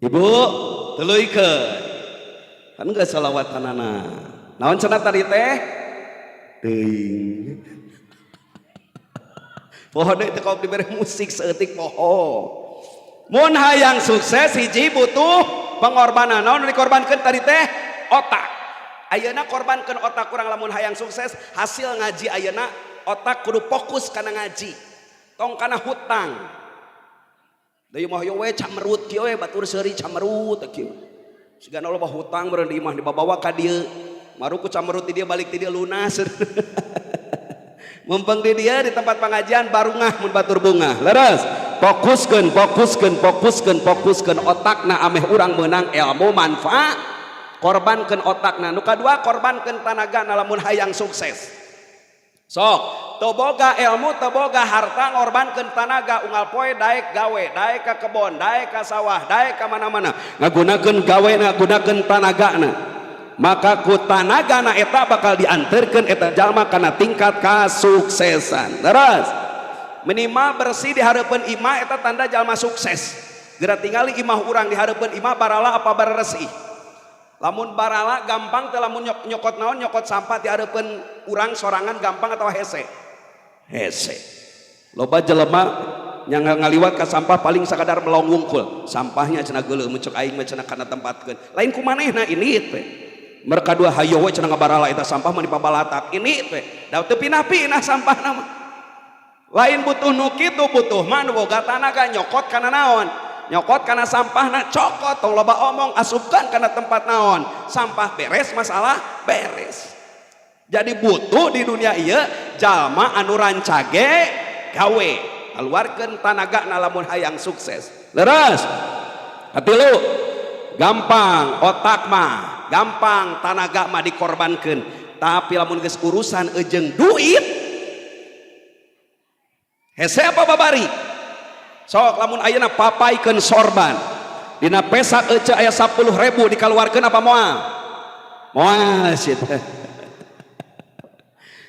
Ibu, tuluykeun. Kan geus salawatanana. Naon cenah tadi teh? Teuing. Poho deui teh kalau dibere musik saeutik poho. Mun hayang sukses, hiji butuh pengorbanan. Naon dikorbankeun tadi teh? Otak. Ayeuna korbankeun otak kurang lamun hayang sukses. Hasil ngaji ayeuna, otak kudu fokus kana ngaji. Tong kana hutang. Deui mah we camerut kieu we, batur seuri camerut kieu. Sigana loba hutang meureun di imah dibawa ka dieu. Maru ku camerut di dia, balik di dia lunas. Mumpung di dia, di tempat pengajian, barungah mun batur bungah. Leres. Fokuskeun, fokuskeun, fokuskeun, fokuskeun otakna ameh urang menang ilmu manfaat. Korbankeun otakna. Nu kadua, korbankeun tanaga lamun hayang sukses. Sok, teu boga ilmu, teu boga harta, ngorbankeun tanaga unggal poe daek gawe, daek ka kebon, daek ka sawah, daek ka mana-mana. Ngagunakeun gawe, ngagunakeun tanagana. Maka ku tanagana eta bakal diantarkeun eta jalma kana tingkat kasuksesan. Terus, minimal bersih di hareupeun imah eta tanda jalma sukses. Geura tingali imah urang, di hareupeun imah barala apa baresih? Lamun barala gampang teh lamun nyokot naon, nyokot sampah di hareupeun urang sorangan, gampang atau hese? Hese. Loba jelema yang ngaliwat ka sampah paling sakadar melong wungkul. Sampahnya cenah geuleuh, mun ceuk aing mah cenah kana tempatkeun. Lain ku manehna ini teh. Mereka dua hayo we cenah ngabarala eta sampah mah dipabalatak. Ini teh. Da teu pinah-pinah sampahna mah. Lain butuh nu kitu, butuh mah nu boga tanaga nyokot kana naon? Nyokot kana sampahna, cokot, tong loba omong, asupkan kana tempat naon? Sampah, beres masalah, beres. Jadi butuh di dunia ieu jalma anu rancage gawe, keluarkeun tanaga lamun hayang sukses. Leres. Katilu, gampang otak mah, gampang tanaga mah dikorbankan, tapi lamun geus urusan ejeng duit, hese apa babari? Sok lamun ayeuna papaikeun sorban, dina pesak ece aya 10 ribu, dikaluarkeun apa moal? Moal sih.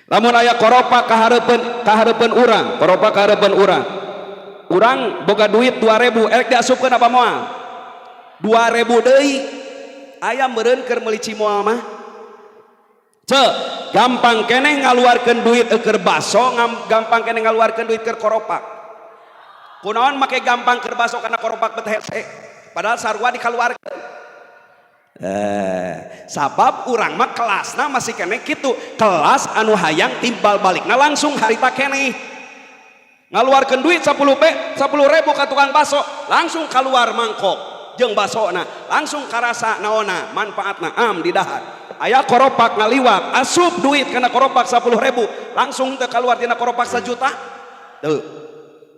Lamun aya koropak kahareupeun, kahareupeun urang, koropak kahareupeun urang, urang boga duit 2000, erek diasupkeun apa moal? 2000 deui aya meureun keur meuli cimol mah. Ce, gampang keneh ngaluarkeun duit keur baso, gampang keneh ngaluarkeun duit keur koropak. Kunaon make gampang keur baso karena koropak bet hese? Padahal sarua dikaluarkeun. Eh, sabab urang mah kelasna masih keneh kitu, kelas anu hayang timbal balikna langsung harita keneh. Ngaluarkeun duit 10 b 10 ribu ka tukang baso, langsung keluar mangkok jeung basona, langsung karasa naona manfaatna am di dahar. Aya koropak ngaliwat, asup duit karena koropak 10 ribu, langsung teu keluar tina koropak 1 juta tuh.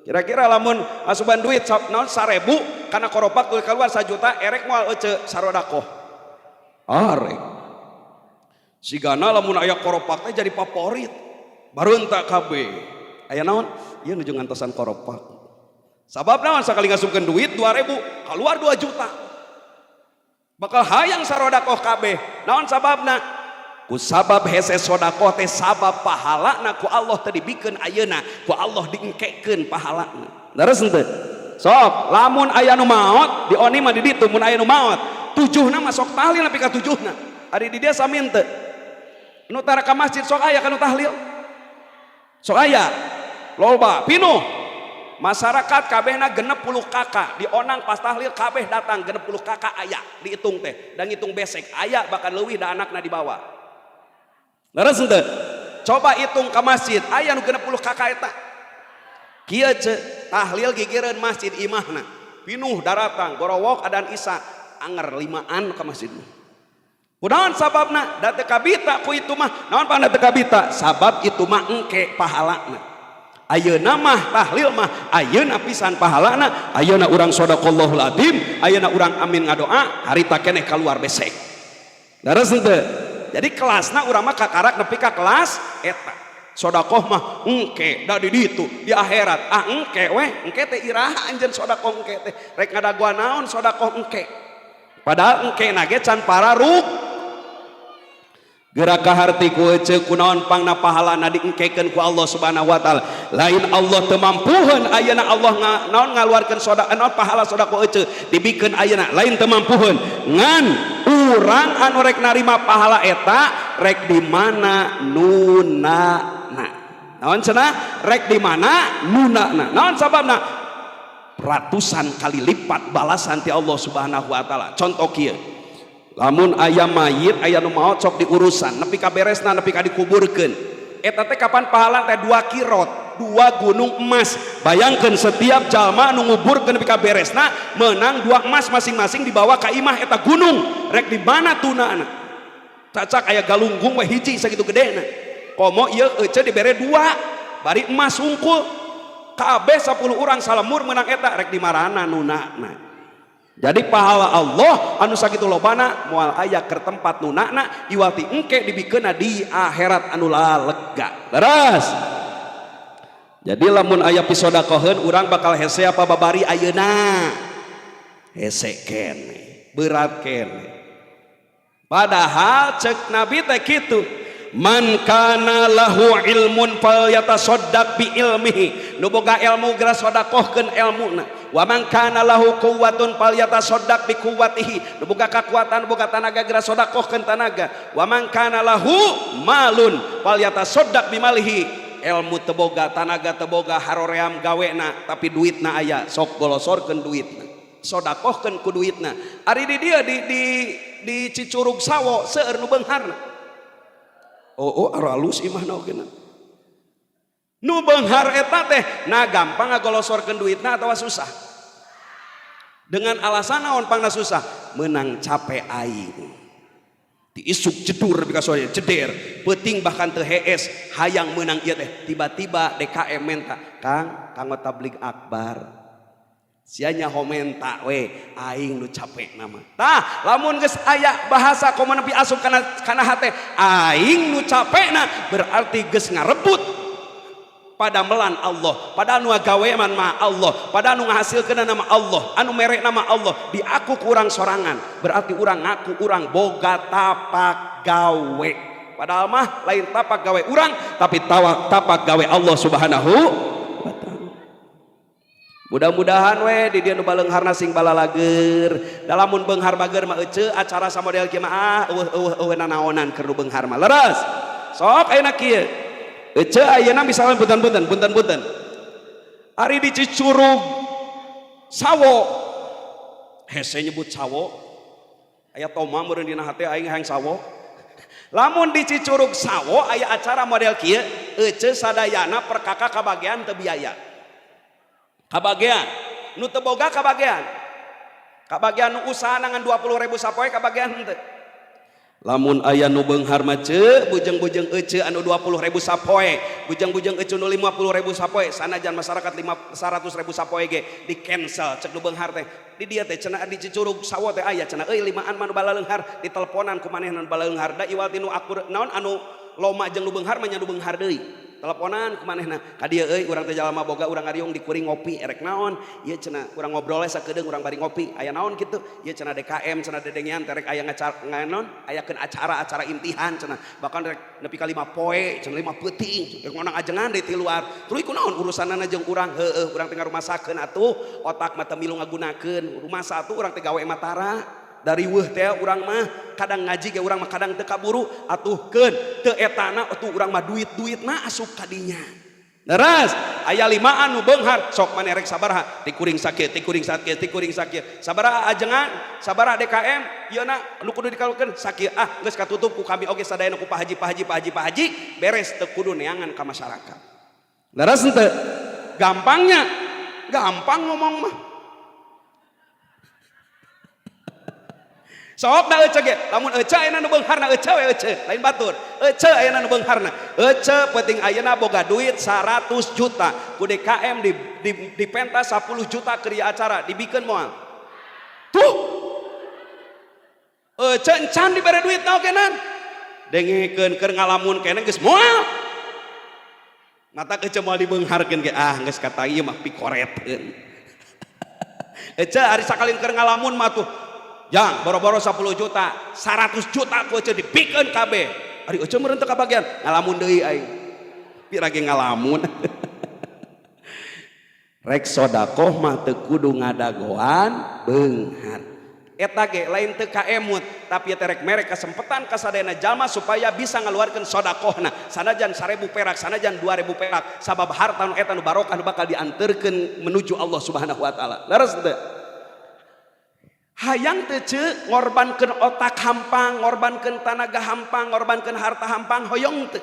Kira-kira lamun asupan duit naon 1000 karena koropak tuh keluar 1 juta, erek moal ece sarodakoh? Arek. Sigana lamun aya koropak teh jadi favorit, baru entak kabeh aya naon ieu nuju ngantosan koropak. Sabab naon? Sakali ngasupkeun duit 2000 keluar 2 juta, bakal hayang sarodakoh kabeh. Naon sababna? Ku sabab hese sodakoh teh, sabab pahalana ku Allah teh dibikeun ayeuna, ku Allah diengkekeun pahalana. Leres henteu? Sok lamun aya nu maot di oni mah, di ditu mun aya nu maot tujuhna mah sok tahlil nepi ka tujuhna. Ari di dia sami henteu? Nu tara ka masjid sok aya kanu tahlil, sok aya loba, pinuh masyarakat kabehna 60 KK dionang. Pas tahlil kabeh datang, 60 KK aya dihitung teh dan ngitung besek aya, bahkan leuwih da anakna dibawa. Leres henteu? Coba hitung ke masjid, aya nu 60 KK eta? Kieu ce, tahlil gigireun masjid imahna, pinuh daratang gorowok. Adan Isya anger limaan ke masjid. Kunaon sababna? Da teu kabita ku itu mah. Naon pangna teu kabita? Sabab itu mah engke pahalana. Ayeuna mah tahlil mah ayeuna pisan pahalana. Ayeuna urang sadaqallahul adzim, ayeuna urang amin ngadoa, harita keneh keluar besek. Leres henteu? Jadi kelasna urang mah kakarak nepi ka kelas eta. Sodakoh mah engke da di ditu di akhirat. Ah, engke weh, engke teh iraha anjeun sodakoh engke teh? Rek ngadaguan naon sodakoh engke? Padahal engke nage can pararuk. Gerak kaharti ku ece kunaon pangna pahalana diengkekeun ku Allah Subhanahu wa taala. Lain Allah teu mampuheun ayeuna Allah naon ngaluarkeun soda naon pahala sedekah ece dibikeun ayeuna lain teu mampuheun. Ngan urang anu rek narima pahala eta rek di mana nunana. Naon cenah? Rek di mana nunana. Naon sababna? Ratusan kali lipat balasan ti Allah Subhanahu wa taala. Contoh kieu. Lamun aya mayit aya nu maot sok diurusan nepi ka beresna nepi ka dikuburkeun eta teh kapan pahala teh 2 kirot 2 gunung emas. Bayangkeun setiap jalma anu nguburkeun nepi ka beresna menang 2 emas masing-masing dibawa ka imah eta gunung rek di mana tunana cacak aya galunggung we hiji sakitu gedena komo ieu ece dibere 2 bari emas hungkul kabeh 10 urang salemur menang eta rek di marana nunana. Jadi pahala Allah anu sakitu lobana moal aya keur tempat nunana iwati engke dibikeunna di akhirat anu lega. Leres. Jadi lamun aya pisodakoheun urang bakal hese apa babari ayeuna? Hese kene, berat kene. Padahal cek Nabi teh kitu, man kana lahu ilmun falyatasaddaq bi ilmihi. Nu boga ilmu geura sodakohkeun elmuna. Wa man kana lahu quwwatun falyatasaddaq bi quwwatihi. Nu boga kakuatan boga tanaga geura sodakohkeun tanaga. Wa man kana lahu malun falyatasaddaq bi malihi. Ilmu teu boga, tanaga teu boga, haroream gawena tapi duitna aya, sok golosorkeun duitna. Sodakohkeun ku duitna. Ari di dieu di Cicurug Sawo seueur nu beungharna. Oh, aralus imahna oge na. Nu beunghar eta teh nah gampang ngagolosorkeun duitna atawa susah. Dengan alasan naon pangna susah? Menang capek aing. Diisuk jedur nepi ka sore jeder, peuting bahkan teu hees hayang meunang ieu teh. Tiba-tiba DKM menta, "Kang, kanggo tabligh akbar." Sia nyaho menta we, aing nu capek nama. Tah, lamun geus aya bahasa komo nepi asup kana hate, aing nu capekna berarti geus ngarebut padamelan Allah, pada anu gawean mah Allah, pada anu ngahasilkeun nama Allah, anu mere nama Allah, diaku ku urang sorangan, berarti urang ngaku urang boga tapak gawe. Padahal mah lain tapak gawe urang, tapi tapak gawe Allah Subhanahu wa taala. Mudah-mudahan we di dieu nu baleungharna sing balalager. Da lamun beunghar bager mah ece acara samodel kieu mah ah eueuh eueuh eueuh nanaonan keur nu beunghar mah. Leres. Sok ayeuna kieu. Ece ayeuna misalnya punten-punten punten-punten. Ari di Cicurug Sawo. Hese nyebut Sawo. Aya toma meureun dina hate aing hayang sawo. Lamun di Cicurug Sawo aya acara model kieu, ece sadayana perkaka kabagean teu biaya. Kabagean nu teu boga kabagean. Kabagean nu usaha ngan 20.000 sapoe kabagean henteu. Lamun aya nu beunghar mah ceu bujeng-bujeng ece anu 20.000 sapoe, bujeng-bujeng ece nu 50.000 sapoe, sanajan masyarakat 100.000 sapoe ge di cancel cek nu beunghar teh. Di dieu teh cenah di Cicurug Sawo teh aya cenah euy limaan mah nu balaleunghar diteleponan ku manehna nu balaleunghar da iwal ti nu akur naon anu loma jeung nu beunghar mah nya nu beunghar deui. Teleponan ku manehna ka dieu euy urang teh jalma boga urang ngariung di kuring ngopi erek naon ieu cenah urang ngobrol sakedeung urang bari ngopi aya naon kitu ieu cenah DKM cenah dedengean teh rek aya ngacar naon ayakeun acara-acara imtihan cenah bahkan rek nepi ka 5 poe cenah 5 peuting rek ngonang ajengan deui ti luar tuluy kunaon urusanana jeung urang heueuh urang teh ngarumasakeun atuh otak mah teu milu ngagunakeun rumasa atuh urang teh gawe matara dari weuh teh urang mah kadang ngaji ge urang mah kadang teu kaburu atuh keun teu etana atuh urang mah duit-duitna asup ka dinya. Leres aya limaan nu beunghar sok maneh rek sabaraha ti kuring sakieu ti kuring sakieu ti kuring sakieu sabaraha ajengan sabaraha DKM ieu na nu kudu dikalukeun sakieu ah geus katutup ku kami oge sadayana ku Pak Haji Pak Haji Pak Haji Pak Haji beres teu kudu neangan ka masyarakat. Leres henteu? Gampangnya gampang ngomong mah. Sok da ece ge, lamun ece ayeuna nu beungharna ece we ece, lain batur. Ece ayeuna nu beungharna. Ece penting ayeuna boga duit 100 juta. Ku DKM dipenta 10 juta keur ieu acara, dibikeun moal. Tuh. Ece encan dibere duit naon kenan. Dengekeun keur ngalamun keneh geus moal. Mata ece moal dibeungharkeun ge ah geus kata ieu mah pikoreteun. Ece ari sakalin keur ngalamun mah tuh. Jang, boro-boro 10 juta, 100 juta ku ece dibikeun kabeh. Ari ece meureun teu kabagian, ngalamun deui aing. Pira ge ngalamun. Rek sodakoh mah teu kudu ngadagoan beunghar. Eta ge lain teu kaemut, tapi eta rek mere kesempatan ka sadayana jalma supaya bisa ngaluarkeun sodakohna. Sanajan 1000 perak, sanajan 2000 perak, sabab harta nu eta nu barokah nu bakal dianterkeun menuju Allah Subhanahu wa taala. Leres teu? Hayang teu ceu ngorbankeun otak hampang, ngorbankeun tanaga hampang, ngorbankeun harta hampang, hoyong teu?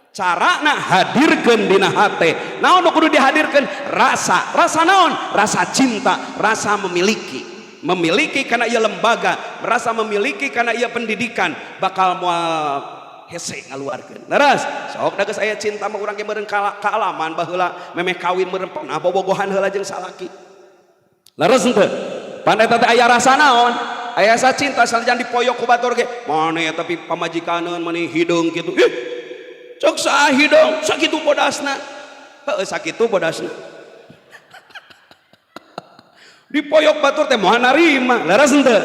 Carana hadirkeun dina hate. Naon nu kudu dihadirkeun? Rasa. Rasa naon? Rasa cinta, rasa memiliki. Memiliki karena ia lembaga, merasa memiliki karena ia pendidikan, bakal moal hese ngaluarkeun. Leres? Sok da geus aya cinta mah urang ge meureun kaalaman baheula memeh kawin meureun pernah bobogohan heula jeung salaki. Leres henteu? Pan eta teh aya rasa naon? Aya rasa cinta sanajan dipoyok ku batur ge, maneh tapi pamajikaneun mani hideung kitu. Ih, cok saha hideung, sakitu bodasna. Heueuh sakitu bodasna. Dipoyok batur teh moal narima, leres henteu?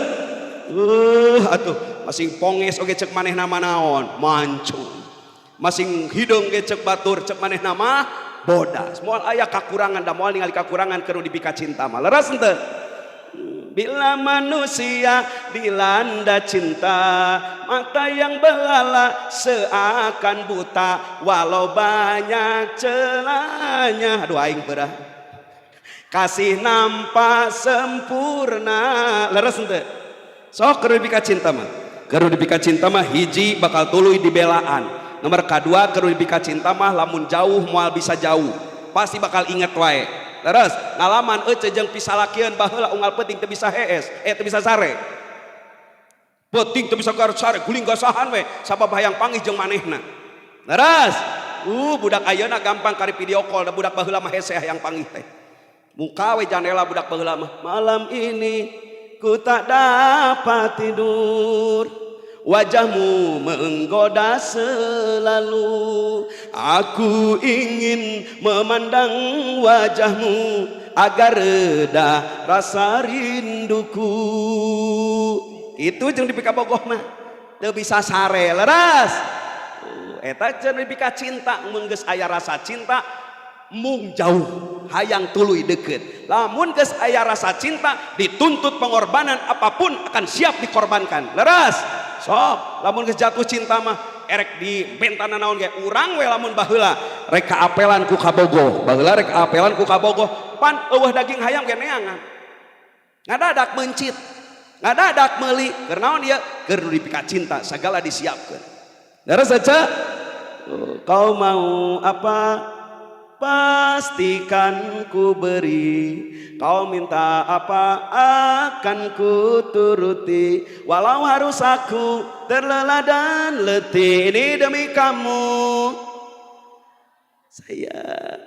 Atuh masing ponges oge cek manehna mah naon? Mancung. Masing hideung ge cek batur cek manehna mah bodas. Moal aya kakurangan da moal ningali kakurangan keur dipika cinta mah. Leres henteu? Bila manusia dilanda cinta, mata yang belalak seakan buta, walau banyak celahnya. Aduh aing beurah. Kasih nampak sempurna. Leres henteu? Sok keur dipika cinta mah. Keur dipika cinta mah hiji bakal tuluy dibelaan. Nomor kadua keur dipika cinta mah lamun jauh moal bisa jauh. Pasti bakal inget wae. Leres, ngalaman ece jeung pisalakieun baheula unggal peuting teu bisa hees, teu bisa sare. Peuting teu bisa sare, guling gasahan we sabab hayang panggih jeung manehna. Leres. Budak ayeuna gampang kari video call, da budak baheula mah hese hayang panggih teh. Muka we jandela budak baheula mah. Malam ini ku tak dapat tidur, wajahmu menggoda selalu. Aku ingin memandang wajahmu agar reda rasa rinduku. Itu jeung dipikabogoh mah teu bisa sare. Leres. Eta jeung dipika cinta, mun geus aya rasa cinta mung jauh hayang tuluy deket. Lamun geus aya rasa cinta dituntut pengorbanan apapun akan siap dikorbankan. Leres. Sok lamun geus jatuh cinta mah erek di bentana naon ge urang we lamun baheula rek kaapelan ku kabogoh, baheula rek kaapelan ku kabogoh pan eueuh daging hayam ge neangan. Ngadadak meuncit, ngadadak meuli, keur naon ieu? Keur dipika cinta sagala disiapkeun. Leres aja. Kau mau apa? Pastikan ku beri. Kau minta apa akan ku turuti. Walau harus aku terlelah dan letih, ini demi kamu. Sayang.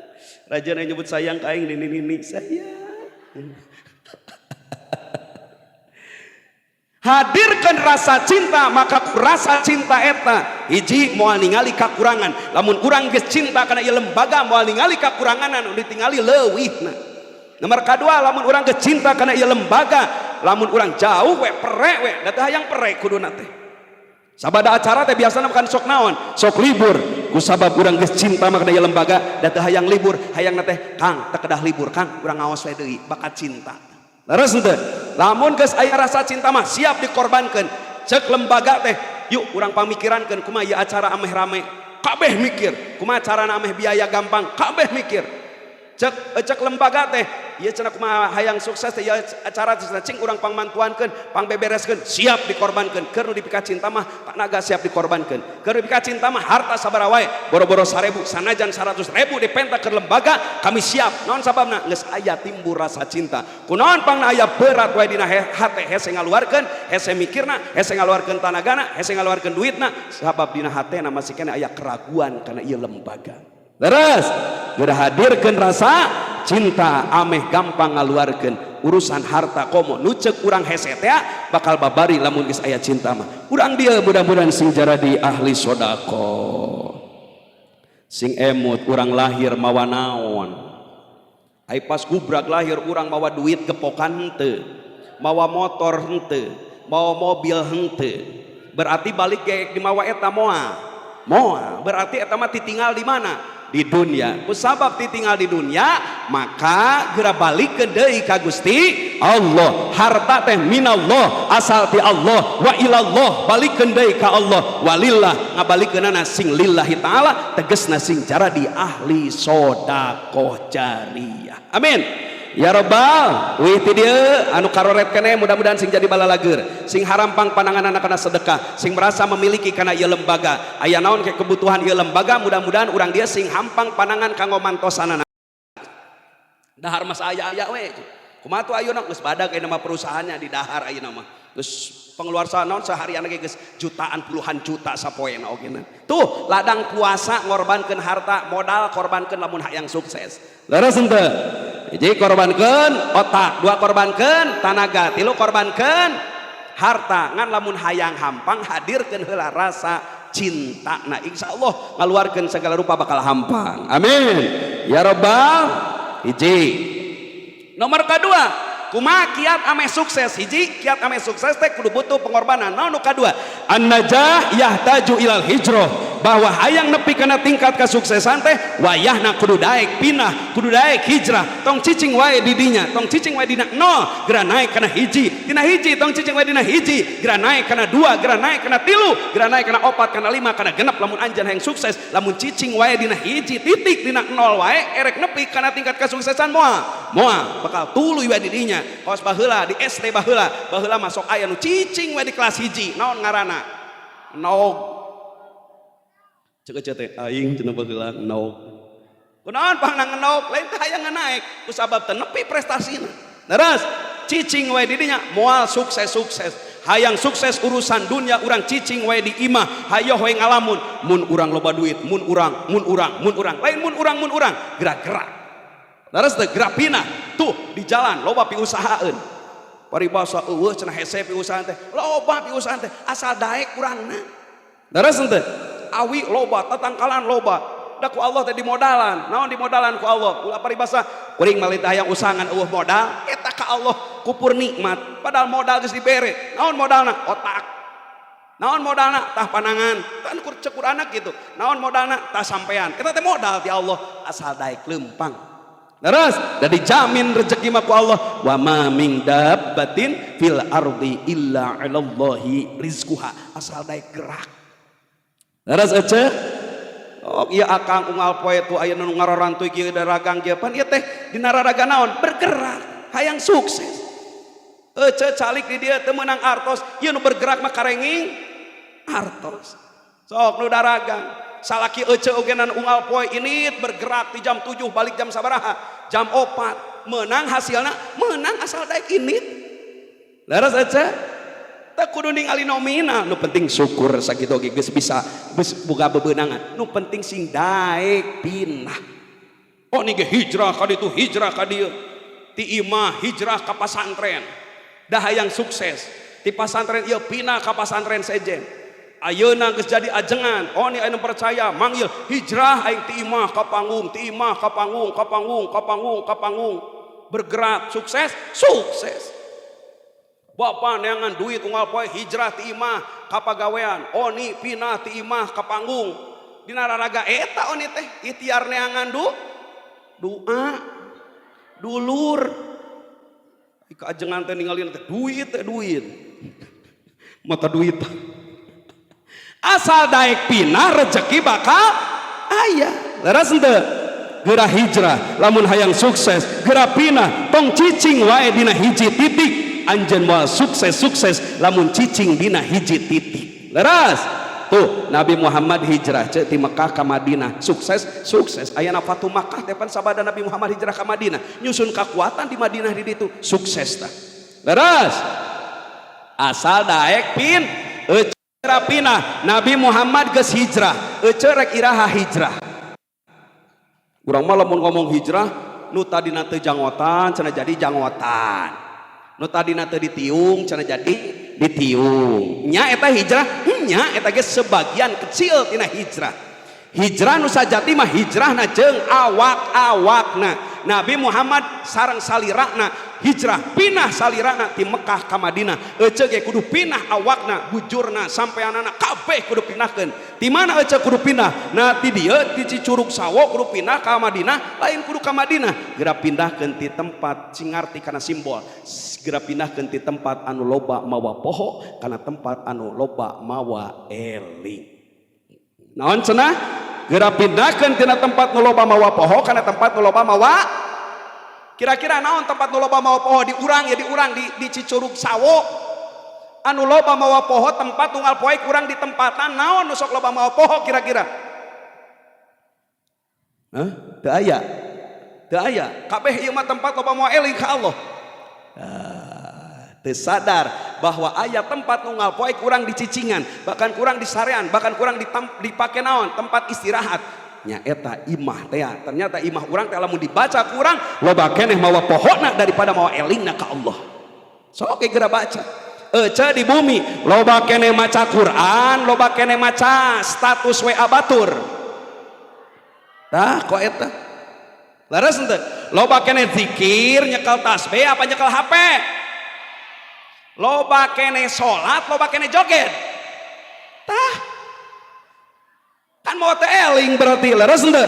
Raja nyebut sayang ka aing nini nini sayang. Hadirkan rasa cinta, maka rasa cinta eta hiji moal ningali kakurangan. Lamun urang geus cinta kana ieu lembaga moal ningali kakuranganan, nu ditingali leuwihna. Nomor kadua lamun urang geus cinta kana ieu lembaga, lamun urang jauh we perek we, da teu hayang perek kuduna teh. Sabada acara teh biasana makan sok naon? Sok libur. Ku sabab urang geus cinta mah kana ieu lembaga, da teu hayang libur, hayangna teh Kang teu kedah libur Kang, urang ngaos we deui, bakat cinta. Leres henteu? Lamun geus aya rasa cinta mah siap dikorbankeun. Cek lembaga teh, yuk urang pamikirankeun kumaha ieu acara ameh rame. Kabeh mikir, kumaha carana ameh biaya gampang, kabeh mikir. Cek lembaga teh, ieu cenah kumaha hayang sukses teh ieu acara teh cing urang pangmantuankeun, pangbebereskeun, siap dikorbankeun. Keur nu dipika cinta mah tanaga siap dikorbankeun. Keur nu dipika cinta mah harta sabaraha wae, boro-boro 1000, sanajan 100.000 dipenta ke lembaga, kami siap. Naon sababna? Geus aya timbul rasa cinta. Kunaon pangna aya berat wae dina hate, hese ngaluarkeun, hese mikirna, hese ngaluarkeun tanagana, hese ngaluarkeun duitna, sabab dina hatena masih keneh aya keraguan kana ieu lembaga. Leres, geura hadirkeun rasa cinta ameh gampang ngaluarkeun urusan harta komo nu ceuk urang hese teh bakal babari lamun geus aya cinta mah. Urang dieu mudah-mudahan sing jaradi ahli sedekah. Sing emut urang lahir mawa naon. Ai pas gubrak lahir urang mawa duit gepokan henteu, mawa motor henteu, mawa mobil henteu, Berarti balik ge dimawa eta moal. Moal. Berarti eta mah titinggal di mana? Di dunia. Kusabab titinggal di dunia, maka geura balikeun deui ka Gusti Allah. Harta teh minallah, asal ti Allah, wa ilallah, balikeun deui ka Allah, walillah, ngabalikeunana sing lillahi taala, tegesna sing cara di ahli sodakoh jariyah. Amin. Ya robbal, wih ti dieu anu karoret keneh mudah-mudahan sing jadi balalager, sing harampang pananganana kana sedekah, sing merasa memiliki kana ieu lembaga. Aya naon ke kebutuhan ieu lembaga, mudah-mudahan urang dia sing hampang panangan kanggo mantosanana. Dahar mas aya-aya we. Kumaha tuh ayeuna geus badag ayeuna mah perusahaannya di dahar ayeuna mah. Geus pengeluaran naon seharian ge geus jutaan, puluhan juta sapoena oge. Tuh ladang puasa ngorbankeun harta, modal korbankeun lamun hayang sukses. Leres henteu? Hiji korbankeun otak, dua korbankeun tanaga, tilu korbankeun harta. Ngan lamun hayang hampang hadirkeun heula rasa cinta. Nah, insya Allah ngaluarkeun segala rupa bakal hampang. Amin. Ya robbal. Hiji. Nomor kedua, kumaha kiat ameh sukses? Hiji, kiat ameh sukses teh kudu butuh pengorbanan. Naon nu kadua? An-najah yahtaju ilal hijrah. Bahwa hayang nepi kana tingkat kesuksesan teh wayahna kudu daek pinah, kudu daek hijrah. Tong cicing wae di dinya, tong cicing wae dina nol, geura naik kana hiji, tina hiji tong cicing wae dina hiji, geura naik kana dua, geura naik kana tilu, geura naik kana opat, kana lima, kana genep lamun anjeun hayang sukses. Lamun cicing wae dina hiji titik, dina nol wae, erek nepi kana tingkat kesuksesan moal, moal bakal tuluy wae di dinya. Kawas baheula di SD baheula, baheula masuk aya nu cicing wae di kelas hiji, naon ngaranna? Nog. Cek cek teh aing cenah baheula nog. Kunaon pangna ngenog? Lain teh hayang naik, kusabab teu nepi prestasina. Leres, cicing wae di dinya moal sukses-sukses. Hayang sukses urusan dunia urang cicing wae di imah, hayoh wae ngalamun, mun urang loba duit, mun urang, mun urang, mun urang, lain mun urang, mun urang, gerak-gerak. Leres teh gerak pinah. Tuh di jalan loba piusahaeun. Paribasa eueuh cenah hese piusahaan teh, loba piusahaan teh asal daek urangna. Leres henteu? Awi loba, tatangkalan loba. Da ku Allah teh dimodalan. Naon dimodalan ku Allah? Ulah paribasa kuring mah teh hayang usaha ngan eueuh modal, eta ka Allah kupur nikmat. Padahal modal geus dibere. Naon modalna? Otak. Naon modalna? Tah panangan. Kan kur cek anak gitu. Naon modalna? Tah sampean. Eta teh modal ti Allah asal daek lempang. Terus, dan dijamin rezeki mah ku Allah. Wa ma min dabbatin fil ardi illa 'alallahi rizquha. Asal daek gerak. Leres ece? Oh iya akang unggal poe tuh aya nu ngarorantuy kieu daragang kieu pan ieu teh dina raraga naon? Bergerak, hayang sukses. Ece calik di dieu teu meunang artos, ieu nu bergerak mah karenging artos. Sok nu daragang. Salaki ece ogenan unggal poe ini bergerak di jam 7 balik jam sabaraha? Jam 4. Menang hasilna, menang asal daek init. Leres ece? Teu kudu ningali nominal, nu penting syukur sakitu oge geus bisa, geus boga bebenangan. Nu penting sing daek pinah. Oh nih ge hijrah ka ditu, hijrah ka dieu. Ti imah hijrah ka pasantren. Dah hayang sukses. Ti pasantren ieu pinah ka pasantren sejen. Ayeuna geus jadi ajengan. Oh nih anu percaya manggil hijrah aing ti imah ka panggung, ti imah ka panggung, ka panggung, ka panggung, ka panggung. Bergerak sukses, sukses. Bapak neangan duit unggal poe hijrah ti imah ka pagawean. Oni pinah ti imah ka panggung. Dina raraga eta oni teh ikhtiar neangan doa dulur. Ika ajengan teh ningalin teh duit teh duit. Mata duit. Asal daek pinah rezeki bakal aya. Leres henteu? Geura hijrah lamun hayang sukses, geura pinah tong cicing wae dina hiji titik. Anjeun moal sukses-sukses lamun cicing dina hiji titik. Leres? Tuh Nabi Muhammad hijrah cek ti Mekah ka Madinah, sukses, sukses. Ayana Fatu Makkah teh pan sabada Nabi Muhammad hijrah ka Madinah, nyusun kekuatan di Madinah di ditu, sukses tah. Leres? Asal daek pin ece pinah. Nabi Muhammad geus hijrah, ece rek iraha hijrah? Urang mah lamun ngomong hijrah nu tadina teu jangotan cenah jadi jangotan. Nu tadina teu ditiung cenah jadi ditiung. Nya eta hijrah, nya eta ge sebagian kecil tina hijrah. Hijrah nu sajati mah hijrahna jeung awak-awakna. Nabi Muhammad sareng salirana Hijrah pindah salirana ti Mekah ka Madinah. Ece ge kudu pindah awakna, bujurna, sampeanana kabeh kudu pindahkeun. Ti mana ece kudu pindah? Nah, ti dieu ti Cicurug Sawo kudu pindah ka Madinah, lain kudu ka Madinah. Geura pindahkeun ti tempat sing ngarti kana simbol. Geura pindahkeun ti tempat anu loba mawa poho kana tempat anu loba mawa eling. Naon cenah? Geura pindahkeun tina tempat nu loba mawa poho kana tempat nu loba mawa. Kira-kira naon tempat nu loba mawa poho di urang ya, di urang di Cicurug Sawo anu loba mawa poho, tempat unggal poe kurang di tempatan naon nu sok loba mawa poho kira-kira? Hah? Teu aya. Teu aya. Kabeh ieu mah tempat loba mawa eling ka Allah. Teu sadar bahwa aya tempat unggal poe kurang dicicingan, bahkan kurang disarean, bahkan kurang dipake naon, tempat istirahat. Nyaeta imah teh. Ternyata imah urang teh lamun dibaca kurang loba keneh mawa pohona daripada mawa elingna ka Allah. Sok geura baca. Ece di bumi loba keneh maca Quran, loba keneh maca status WA batur. Tah kok eta? Leres henteu? Loba keneh zikir nyekel tasbih apa nyekel HP? Loba keneh salat, loba keneh joget. Tah kan mau teh eling berarti, leres henteu?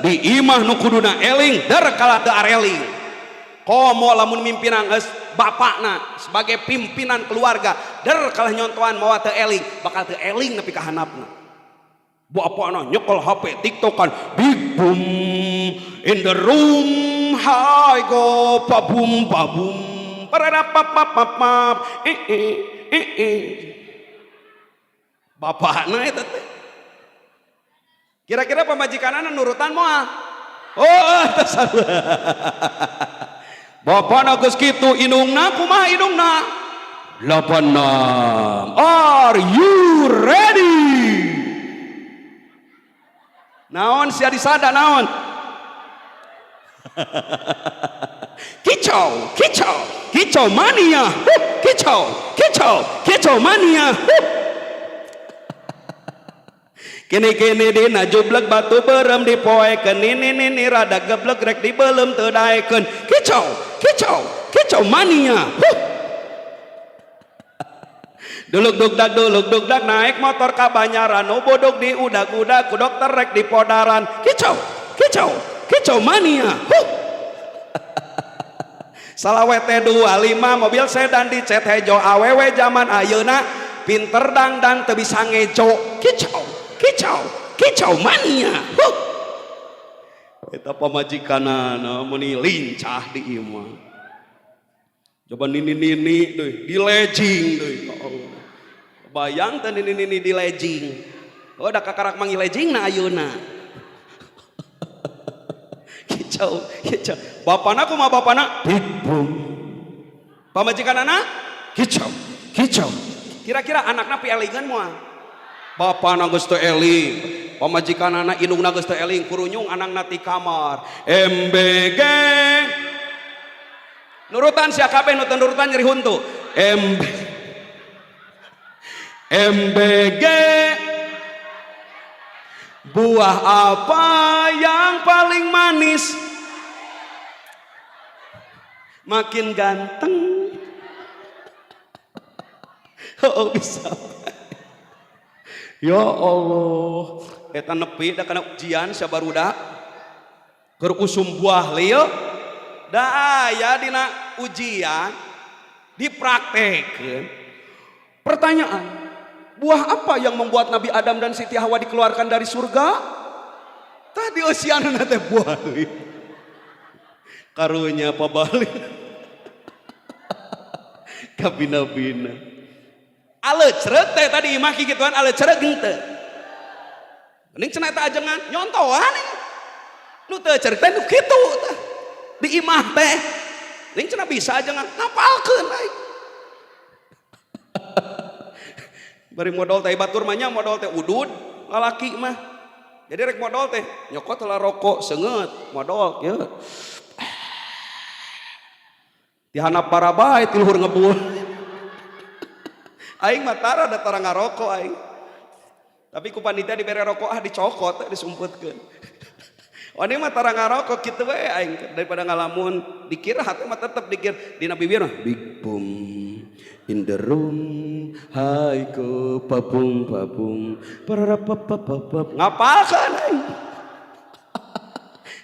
Di imah nu kuduna eling der kalah teu areling. Komo lamun mimpinan geus bapakna sebagai pimpinan keluarga der kalah nyontohan mawa teu eling, bakal teu eling nepi ka handapna. Bapakna nyekel HP TikTokan, big boom in the room, hi go pabum pabum pararapapapapap eh eh eh eh. Bapakna eta teh kira-kira pamajikanana nurutan moal? Oh, teu sarua. Bapakna geus kitu, indungna kumaha indungna? 86, are you ready? Naon sia disada naon? Kicau, kicau, kicau mania. Huh, kicau, kicau, kicau mania. Huh. Kini-kini dina jubleg batu berem dipoekeun, nini nini rada geblek rek dibelem teu daekeun. Kicau, kicau, kicau mania. Huh. Duluk dugdak duluk dugdak naik motor ka Banyaran, nu bodog di udag-udag ku dokter rek di podaran. Kicau, kicau, kicau mania. Huh. Salawe teh 25 mobil sedan dicet hejo, awewe zaman ayeuna pinter dangdan teu bisa ngejo. Kicau, kicau, kicau mania. Huh. Eta pamajikanana meuni lincah di imah. Coba nini-nini deui di legging deui, ya Allah. Bayang teh nini-nini di legging. Oh, da kakarak manggil legging na ayeuna. Kicau, kicau. Bapana kumaha bapana? Big boom. Pamajikanana? Kicau, kicau. Kira-kira anakna pielingeun moal? Bapana geus teu eling, pamajikanana indungna geus teu eling, kurunyung anakna ti kamar. MBG. Nurutan sia kabeh, nu teu nurutan nyeri huntu. MB MBG. Buah apa yang paling manis? Makin ganteng. Oh, bisa. Ya Allah, eta nepi da kana ujian sia barudak. Keur usum buah lieu da aya dina ujian dipraktekeun. Pertanyaan, buah apa yang membuat Nabi Adam dan Siti Hawa dikeluarkan dari surga? Tadi eusianna teh buah lieu. Karunya pabali. Kabina-bina. Alecrek teh tadi imah kikituan alecrek henteu. Mending cenah eta ajengan nyontohan ini. Nu teu cerek teh nu kitu teh. Di imah teh. Mending cenah bisa ajengan ngapalkeun aing. Bari modal teh batur mah nya modal teh udud lalaki mah. Jadi rek modal teh nyokot heula rokok seungeut modal kieu. Di handap barabai ti luhur ngebul. Aing mah tara da tara ngarokok aing. Tapi ku panitia dibere rokok ah dicokot disumputkeun. Oni mah tara ngarokok kitu we aing daripada ngalamun dikir hati mah tetep dikir dina bibir mah big boom in the room hai ko papung papung pararapapapap ngapalkeun aing.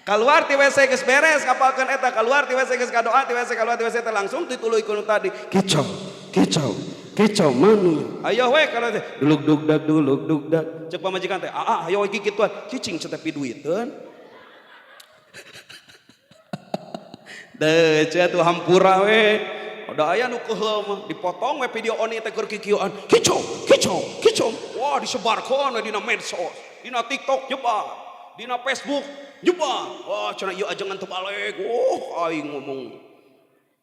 Keluar ti WC geus beres ngapalkeun eta, keluar ti WC geus kadoa ti WC, keluar ti WC teh langsung dituluy ku nu tadi kicau kicau kicau manu ayo we kana teh duluk dug dag duluk dug dag cek pamajikan teh aa ayo we kikituan cicing teh piduiteun. Deh cia tuh hampura we ada aya nu keheul mah dipotong we video oni teh keur kikieuan kicau kicau kicau wah disebarkeun we dina medsos dina TikTok nyebar dina Facebook nyebar wah cenah ieu ajengan teu balik oh aing ngomong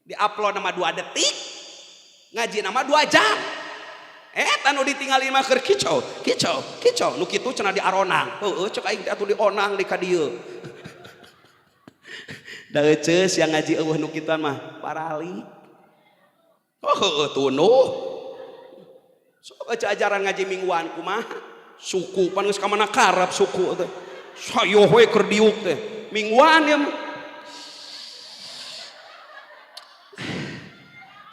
diupload nama 2 detik ngaji nama 2 jam eta nu ditinggali mah keur kicau kicau kicau nu kitu cenah diaronang heueuh cek aing teh atuh dionang di ka dieu. Da eceus yang ngaji eueuh nu kituan mah paralik. Oh heueuh tunduh. Sok ece ajaran ngaji mingguan kumaha? Suku pan geus ka mana karep suku teh. Sayoh we keur diuk teh. Mingguan ieu mah.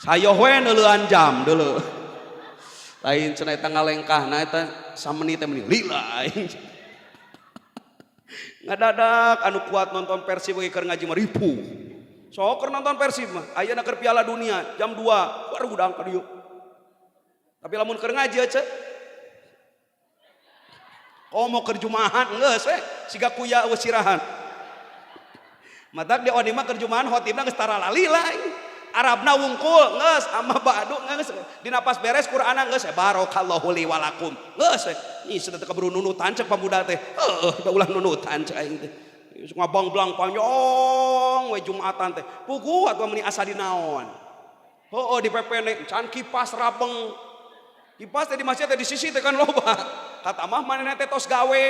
Sayoh we neuleuan jam deuleu. Lain cenah eta ngalengkahna eta samenit teh meni lila aing. Ngadadak anu kuat nonton Persib ge keur ngaji mah ripuh. Sok keur nonton Persib mah ayeuna keur Piala Dunia jam 2 baru hudang ka dieu. Tapi lamun keur ngaji ece komo keur jumahan geus we siga kuya eueuh sirahan. Matak di oni mah keur jumahan khotibna geus tara lalila. Arabna wungkul geus amma ba'du geus dina pas beres Qur'anna geus barakallahu li walakum geus we. Ih teu keburu nunutan cek pamuda teh. Heueuh da ulah nunutan cek aing teh. Ngabang-blang panjang we Jumatan teh. Puguh atuh meuni asa dinaon. Heueuh di pepene can kipas rabeng. Kipas teh di masjid teh di sisi teh kan loba. Kata mah manehna teh tos gawe.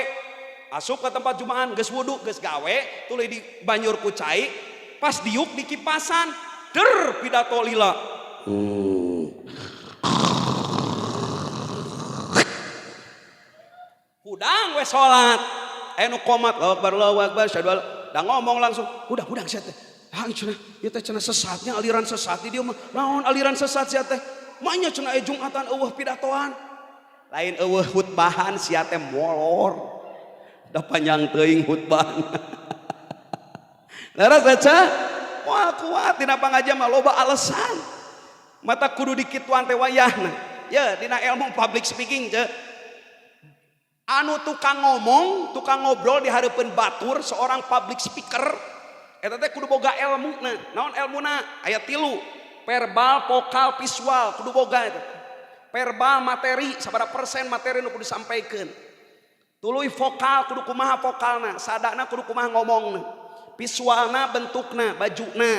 Asup ke tempat jumahan geus wudu geus gawe tuluy di banjur ku cai pas diuk di kipasan der pidato lila. Hudang we salat. Aya nu qomat Allahu akbar Allahu akbar asyhadu an da ngomong langsung hudang sia teh. Ah cenah ieu teh cenah sesatnya aliran sesat di dieu mah. Naon aliran sesat sia teh? Manya cenah aya Jumatan eueuh pidatoan. Lain eueuh khutbahan sia teh molor. Da panjang teuing khutbahna. Leres aja. Wah kuat dina pangajian mah loba alasan. Mata kudu dikituan teh wayahna. Ya dina ilmu public speaking ce. Anu tukang ngomong, tukang ngobrol di hareupeun batur seorang public speaker eta teh kudu boga elmuna. Naon elmuna? Aya 3, verbal, vokal, visual, kudu boga eta. Verbal materi sabaraha persen materi nu kudu disampaikeun. Tuluy vokal kudu kumaha vokalna, sadana kudu kumaha ngomongna. Visualna bentukna, bajuna,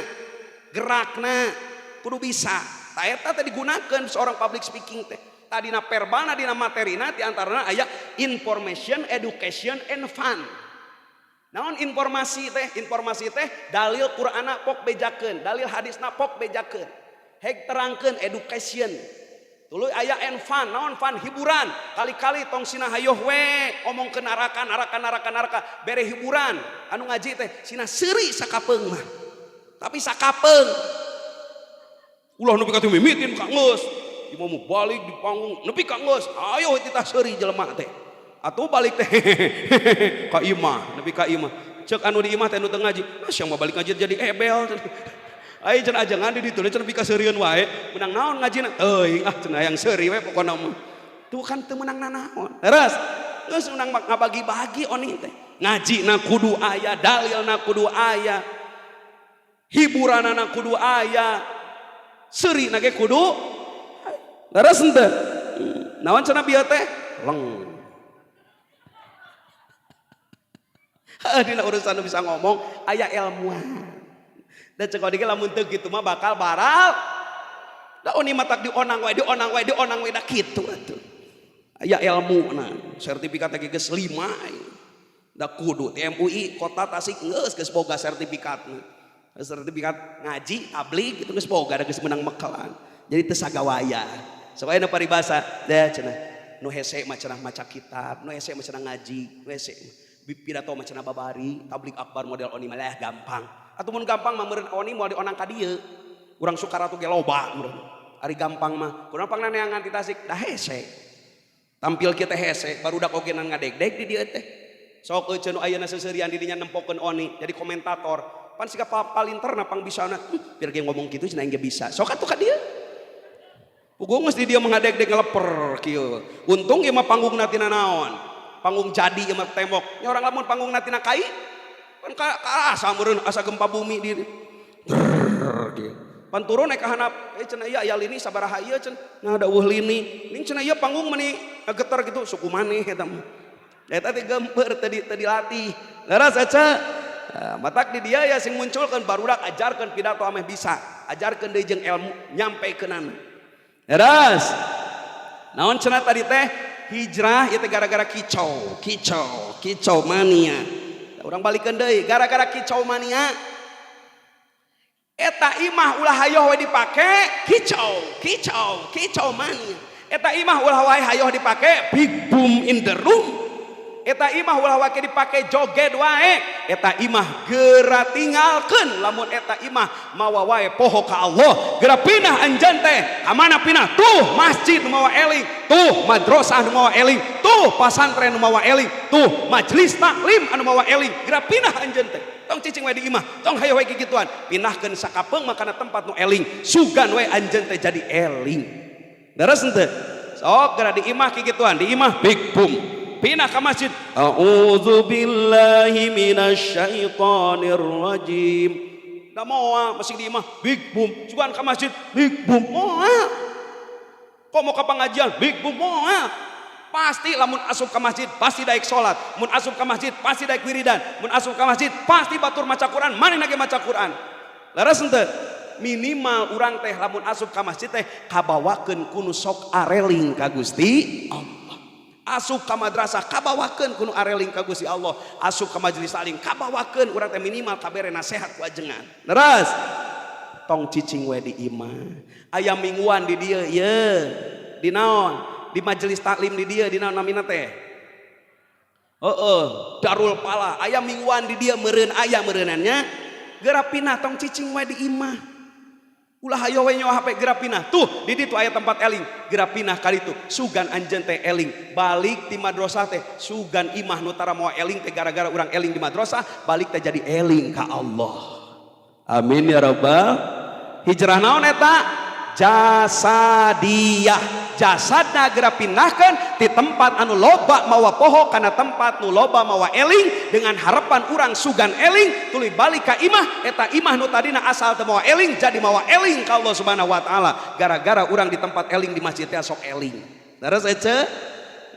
gerakna kudu bisa. Ta eta teh digunakeun seorang public speaking teh. Tadina verbalna dina materina di antarana aya information, education, and fun. Naon informasi teh? Informasi teh dalil Qur'anna pok bejakeun, dalil hadisna pok bejakeun. Heg terangkeun education. Tuluy aya and fun, naon fun? Hiburan. Kali-kali tong sina hayoh we omongkeun neraka, neraka, neraka, neraka, bere hiburan. Anu ngaji teh sina seuri sakapeung mah. Tapi sakapeung. Ulah nepi ka teu mimitin ka geus. Di mau balik di panggung nepi ka geus. Ayo titah seuri jelema teh. Atuh balik teh ka imah, nepi ka imah. Cek anu di imah teh nu teu ngaji, ah siang mah balik ngaji jadi ebel. Ai cenah ajengan di ditu cenah pika seurieun wae, menang naon ngajina? Teuing ah cenah hayang seuri we pokona mah. Tuh kan teu meunang nanaon. Leres. Geus menang ngabagi-bagi oni teh. Ngajina kudu aya, dalilna kudu aya. Hiburanana kudu aya. Seurina ge kudu. Leres henteu? Naon cenah bieu teh? Leng. Heuh dina urusan nu bisa ngomong aya ilmuan. Dan cek oge lamun teu kitu mah bakal baral. Da oni matak dionang wae, dionang wae, dionang wae da kitu atuh. Aya ilmuna, sertifikat ge geus 5. Da kudu ti MUI kota Tasik geus geus boga sertifikatna. Sertifikat ngaji, tabligh itu geus boga da geus menang mekelan. Jadi teu sagawaya. Sok aya nu paribasa, da cenah nu hese mah cenah maca kitab, nu hese mah cenah ngaji, nu hese. Pidato mah cenah babari, tablig akbar model Oni mah gampang. Atuh mun gampang mah meureun Oni moal dionang ka dieu. Urang Sukaratu ge loba meureun. Ari gampang mah, kunaon pangneangan ti Tasik? Da hese. Tampil kieu teh hese, barudak oge ngadegdeg di dieu teh. Sok euceun nu ayeuna seuseurian di dinya nempokeun Oni jadi komentator. Pan siga palinterna pangbisana. Biar ge ngomong kitu cenah ge bisa. Sok atuh ka dieu. Puguh geus di dieu mah ngadegdeg ngeleper kieu. Untung ieu mah panggungna tina naon? Panggung jadi ieu mah tembok. Nya urang lamun panggungna tina kai pan ka asa meureun asa gempa bumi di kieu. Pan turun naik ka handap, eh cenah ieu aya lini sabaraha ieu cenah. Nah da eueuh lini. Ning cenah ieu panggung meni geter gitu suku maneh eta mah. Eta teh gempeur teu teu dilatih. Leres aca. Matak di dia ya sing munculkeun barudak, ajarkeun pidato ameh bisa. Ajarkeun deui jeung ilmu nyampekeunana. Leres. Naon cenah tadi teh? Hijrah ieu teh gara-gara kicau, kicau, kicau mania. Urang balikeun deui gara-gara kicau mania. Eta imah ulah hayoh we dipake kicau, kicau, kicau mania. Eta imah ulah wae hayoh dipake big boom in the room. Eta imah ulah wae dipake joget wae. Eta imah geura tinggalkeun lamun eta imah mawa wae poho ka Allah. Geura pindah anjeun teh. Ka mana pindah? Tuh masjid nu mawa eling, tuh madrasah nu mawa eling, tuh pasantren nu mawa eling, tuh majelis taklim anu mawa eling. Geura pindah anjeun teh. Tong cicing wae di imah, tong hayo wae kikituan. Pindahkeun sakapeung makana tempat nu eling. Sugan wae anjeun teh jadi eling. Leres henteu? Sok geura di imah kikituan, di imah big boom. Pindah ke masjid. A'udzu billahi minasyaitonir rajim. Da moal masih di imah big boom. Sugan ke masjid big boom. Moal. Kok mau ke pengajian big boom moal. Pasti lamun asup ke masjid pasti daek salat, mun asup ke masjid pasti daek wiridan, mun asup ke masjid pasti batur maca Quran, manehna ge maca Quran. Leres henteu? Minimal urang teh lamun asup ke masjid teh kabawakeun ku nu sok areling ka Gusti Allah. Asup ka madrasah kabawakeun ku nu areling ka Gusti Allah. Asup ka majelis taklim kabawakeun urang teh minimal kabere nasihat ku ajengan. Leres? Tong cicing we di imah. Aya mingguan di dieu ieu. Di naon? Di majelis taklim di dieu di naon namina teh? Heeh, Darul Pala. Aya mingguan di dieu meureun aya meureunannya. Geura pindah, tong cicing we di imah. Ulah hayo we nyawa HP, geura pindah. Tuh, di ditu aya tempat eling. Geura pindah ka ditu. Sugan anjeun teh eling. Balik ti madrasah teh sugan imah nu tara moal eling teh gara-gara urang eling di madrasah, balik teh jadi eling ka Allah. Amin ya rabbal. Hijrah naon eta? Jasadiyah. Jasadna geura pindahkeun ti tempat anu loba mawa poho kana tempat nu loba mawa eling dengan harapan urang sugan eling tuluy balik ka imah, eta imah nu tadina asal teu mawa eling jadi mawa eling ka Allah Subhanahu wa taala gara-gara urang di tempat eling di masjid teh sok eling. Leres ece?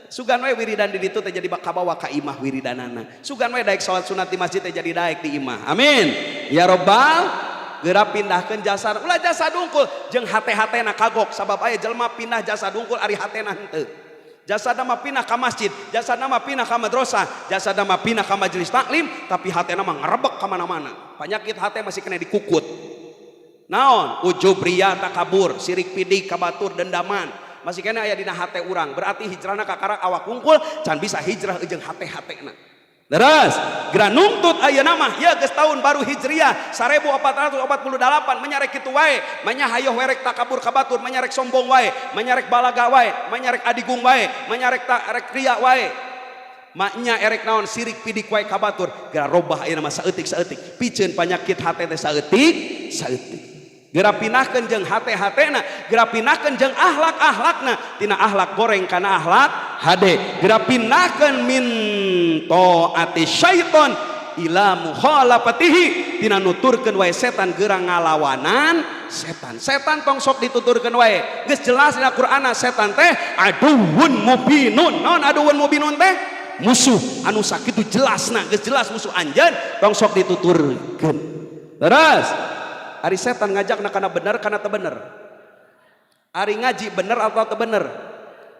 Sugan we wiridan di ditu teh jadi kabawa ka imah wiridanana. Sugan we daek salat sunat di masjid teh jadi daek di imah. Amin ya robbal. Geura pindahkeun jasad, ulah jasad dungkul jeung hate-hatena kagok, sabab aya jelema pindah jasad dungkul ari hatena henteu. Jasad mah pindah ka masjid, jasad mah pindah ka madrasah, jasad mah pindah ka majelis taklim, tapi hatena mah ngarebek ka mana-mana. Penyakit hate masih kena dikukut. Naon? Ujub, ria, takabur, sirik pidik ka batur, dendaman masih kena aya dina hate urang. Berarti hijrahna kakarak awak kungkul, can bisa hijrah jeung hate-hatena. Leres, geura nungtut ayeuna mah ya geus tahun baru Hijriah 1448, menya rek kitu wae, menya hayoh werek takabur ka batur, menya rek sombong wae, menya rek balaga wae, menya rek adigung wae, menya rek ta rek ria wae. Maknya erek naon sirik pidik wae ka batur, geura robah ayeuna mah saeutik saeutik, piceun panyakit hate teh saeutik saeutik. Geura pindahkeun jeung hate-hatena, geura pindahkeun jeung ahlak-ahlakna, tina ahlak goreng kana ahlak hade. Geura pindahkeun min taati syaiton ila mukhalafatihi, tina nuturkeun wae setan geura ngalawanan setan. Setan tong sok dituturkeun wae. Geus jelas dina Qur'ana setan teh aduwwun mubinun. Naon aduwwun mubinun teh? Musuh anu sakitu jelasna, geus jelas musuh anjeun, tong sok dituturkeun. Terus ari setan ngajak kana bener kana teu bener? Ari ngaji bener atau teu bener?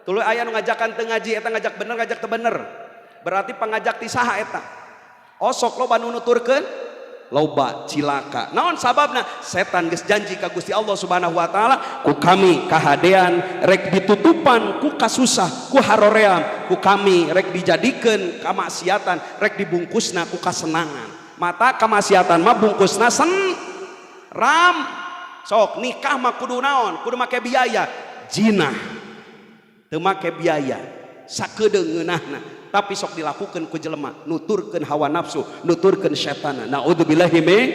Tuluy aya nu ngajakan teu ngaji, eta ngajak bener ngajak teu bener? Berarti pangajak ti saha eta? Osok loba nu nuturkeun. Loba cilaka. Naon sababna? Setan geus janji ka Gusti Allah Subhanahu wa taala, ku kami kahadean rek ditutupan ku kasusah ku haroream, ku kami rek dijadikeun kamaksiatan rek dibungkusna ku kasenangan. Mata kamaksiatan mah bungkusna sen ram. Sok nikah mah kudu naon? Kudu make biaya. Jinah teu make biaya, sakedeung ngeunahna, tapi sok dilakukan ku jelema nuturkeun hawa nafsu, nuturkeun setan. Naudzubillahi min.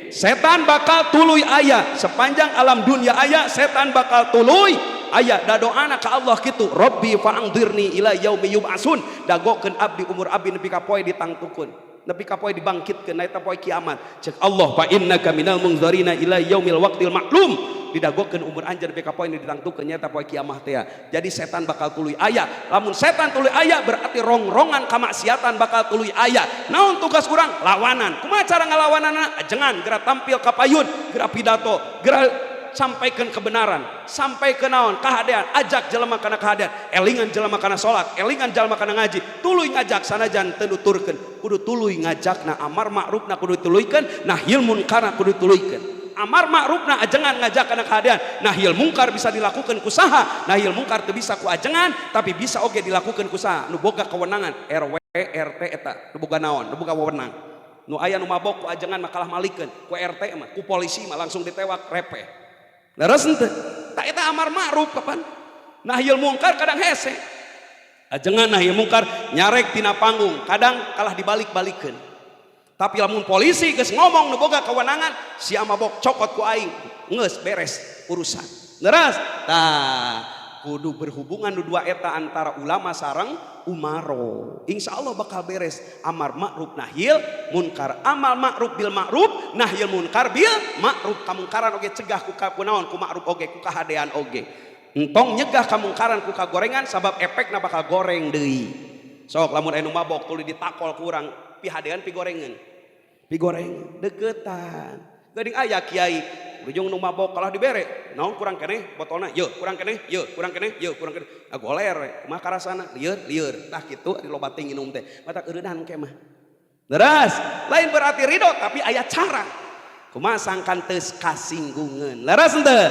Setan bakal tuluy aya sepanjang alam dunia aya, setan bakal tuluy aya. Da doana ka Allah kitu, "Rabbi fa'anzirni ila yaumi yub'atsun," dagokeun abdi umur abdi nepi ka poe ditangtukeun, nepi ka poe dibangkitkeun, eta poe kiamat. Cek Allah, "Fa innaka minal munzarina ila yaumil waqtil ma'lum." Didagokeun umur anjeun nepi ka poe ditangtukeun, nyaeta poe kiamah teh. Jadi setan bakal tuluy aya. Lamun setan tuluy aya, berarti rongrongan kamaksiatan bakal tuluy aya. Naon tugas urang? Lawanan. Kumaha cara ngalawanana? Ajengan geura tampil ka payun, geura pidato, geura sampaikan kebenaran, sampai ke naon? Kahadean. Ajak jelema kana kahadean, elingan jelema kana salat, elingan jelema kana ngaji. Tuluy ngajak sanajan teu nuturkeun, kudu tuluy ngajakna. Amar ma'rufna kudu tuluykeun, nahyil munkarna kudu tuluykeun. Amar ma'rufna ajengan ngajak kana kahadean, nahyil mungkar bisa dilakukan ku saha? Nahyil mungkar teu bisa ku ajengan, tapi bisa oge dilakukan ku saha? Nu boga kewenangan, RW, RT, eta nu boga naon? Nu boga wewenang. Nu aya nu mabok ku ajengan mah kalah malikeun, ku RT mah, ku polisi mah langsung ditewak, repeh. Leres henteu? Tak eta amar ma'ruf kapan? Nahyil mungkar kadang hese. Ajengan nahyil mungkar nyarek tina panggung, kadang kalah dibalik-balikeun. Tapi lamun polisi geus ngomong nu boga kewenangan, sia mabok cokot ku aing, geus beres urusan. Leres? Tah, kudu berhubungan nu dua eta antara ulama sareng umaro. Insya Allah bakal beres. Amar ma'ruf nahyil munkar, amal ma'ruf bil ma'ruf, nahyil munkar bil ma'ruf. Kamungkaran oge cegah ku naon? Ku ma'ruf oge, ku kahadean oge. Entong nyegah kamungkaran ku kagorengan, sabab efekna bakal goreng deui. Sok lamun anu mabok tuluy ditakol ku urang, pihadean pigorengan? Pigoreng deketan. Geuning aya kiai ujung nu mabok kalah dibere naon? Kurang keneh botolna ye, kurang keneh ye, kurang keneh ye, kurang keneh. Ah, goler. Kumaha karasana? Lieur, lieur. Tah kitu di loba teh nginum teh matak eureunhan ke mah. Leres? Lain berarti ridho, tapi aya cara kumaha sangkan teu kasinggungeun. Leres henteu?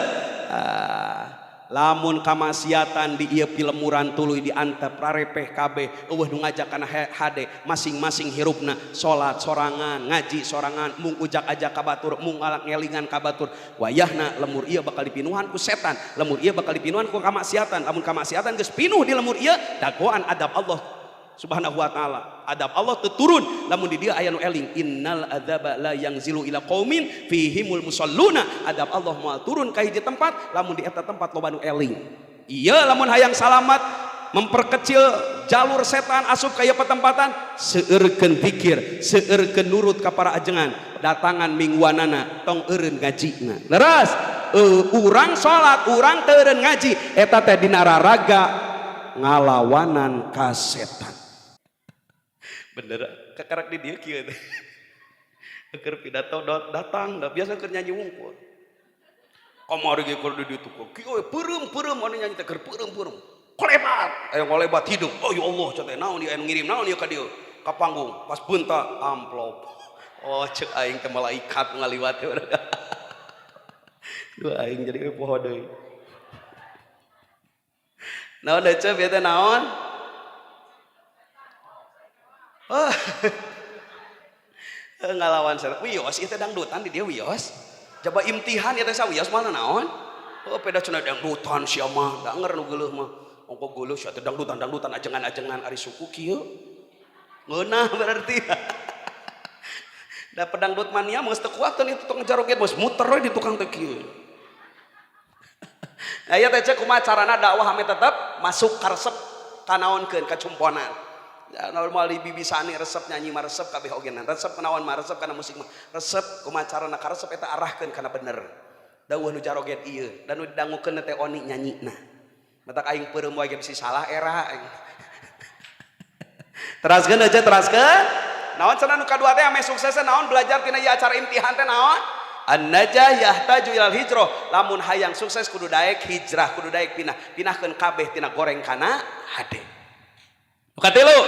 Ah, lamun kamaksiatan di ieu pilemuran tuluy diantep, rarepeh kabeh, euweuh nu ngajak kana hade, masing-masing hirupna salat sorangan, ngaji sorangan, mung ujak-ajak ka batur, mung ngelingan ka batur, wayahna lemur ieu bakal dipinuhan ku setan, lemur ieu bakal dipinuhan ku kamaksiatan. Lamun kamaksiatan geus pinuh di lemur ieu, dagoan adab Allah Subhanahu wa taala. Adab Allah teu turun lamun di dieu aya nu eling. Innal adzaba la yanzilu ila qaumin fihimul musalluna. Adab Allah moal turun ka hiji tempat lamun di eta tempat loba nu eling. Iya, lamun hayang salamat, memperkecil jalur setan asup ka ieu petempatan, seueurkeun zikir, seueurkeun nurut ka para ajengan, datangan mingguanana, tong eureun ngajina. Leres? Urang salat, urang teu eureun ngaji, eta teh dina raraga ngalawanan ka setan. Bener, kakarak di dieu kieu teh. Keur pidato datang, da biasa keur nyanyi wungkul. Kamari ge keur di ditu kieu peureum-peureum, anu nyanyi teh keur peureum-peureum. Kolebat, aya ngolebat hidup. Oh ya Allah, cenah teh naon ieu anu ngirim naon ieu ka dieu? Ka panggung, pas beunta amplop. Oh, cek aing teh malaikat ngaliwat. Duh, aing jadi poho deui. Naon deui, ceu, bieu teh naon? Oh. Ngalawan setan. Wios ieu teh dangdutan di dieu wios. Jaba imtihan ieu teh sawios mana naon? Oh, peda cenah dangdutan sia mah, danger nu geuleuh mah. Ongko geuleuh sia teh dangdutan dangdutan ajengan-ajengan, ari suku kieu. Ngeunah berarti. Da pedangdut mania mah geus teu kuat itu tukang jaroget, geus muter we di tukang teh kieu. Nah, ieu teh kumaha carana dakwah ame tetep masuk karesep kanaonkeun kacumponan. Ya, normal di bibisani resep nyanyi mah, resep kabeh ogenan, resep naon mah, resep kana musik mah resep. Kumaha carana karesep eta arahkeun kana bener? Dawuh nu jaroget ieu dan nu didangukeun teh oni nyanyina. Matak aing peureum wae ge bisi salah era aing. Teraskeun aja, teraskeun. Naon cenah nu kadua teh ame sukses? Naon belajar tina ieu acara imtihan teh? Naon? An-najah yahtaju ilal hijrah. Lamun hayang sukses kudu daek hijrah, kudu daek pindah. Pindahkeun kabeh tina goreng kana hade. Nu katilu,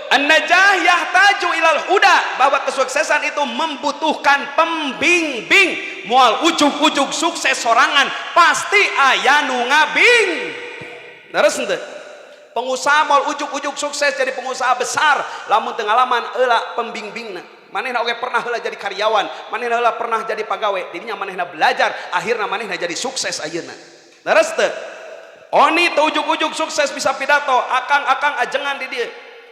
An-najah yahtaju ilal huda, bahwa kesuksesan itu membutuhkan pembimbing. Moal ujug-ujug sukses sorangan, pasti aya nu ngabing. Leres henteu? Pengusaha moal ujug-ujug sukses jadi pengusaha besar lamun teu ngalaman heula pembimbingna. Manehna oge pernah heula jadi karyawan, manehna heula pernah jadi pagawe, dirinya manehna belajar, akhirna manehna jadi sukses ayeuna. Leres teu? Oni teu ujug-ujug sukses bisa pidato, akang-akang ajengan di dieu.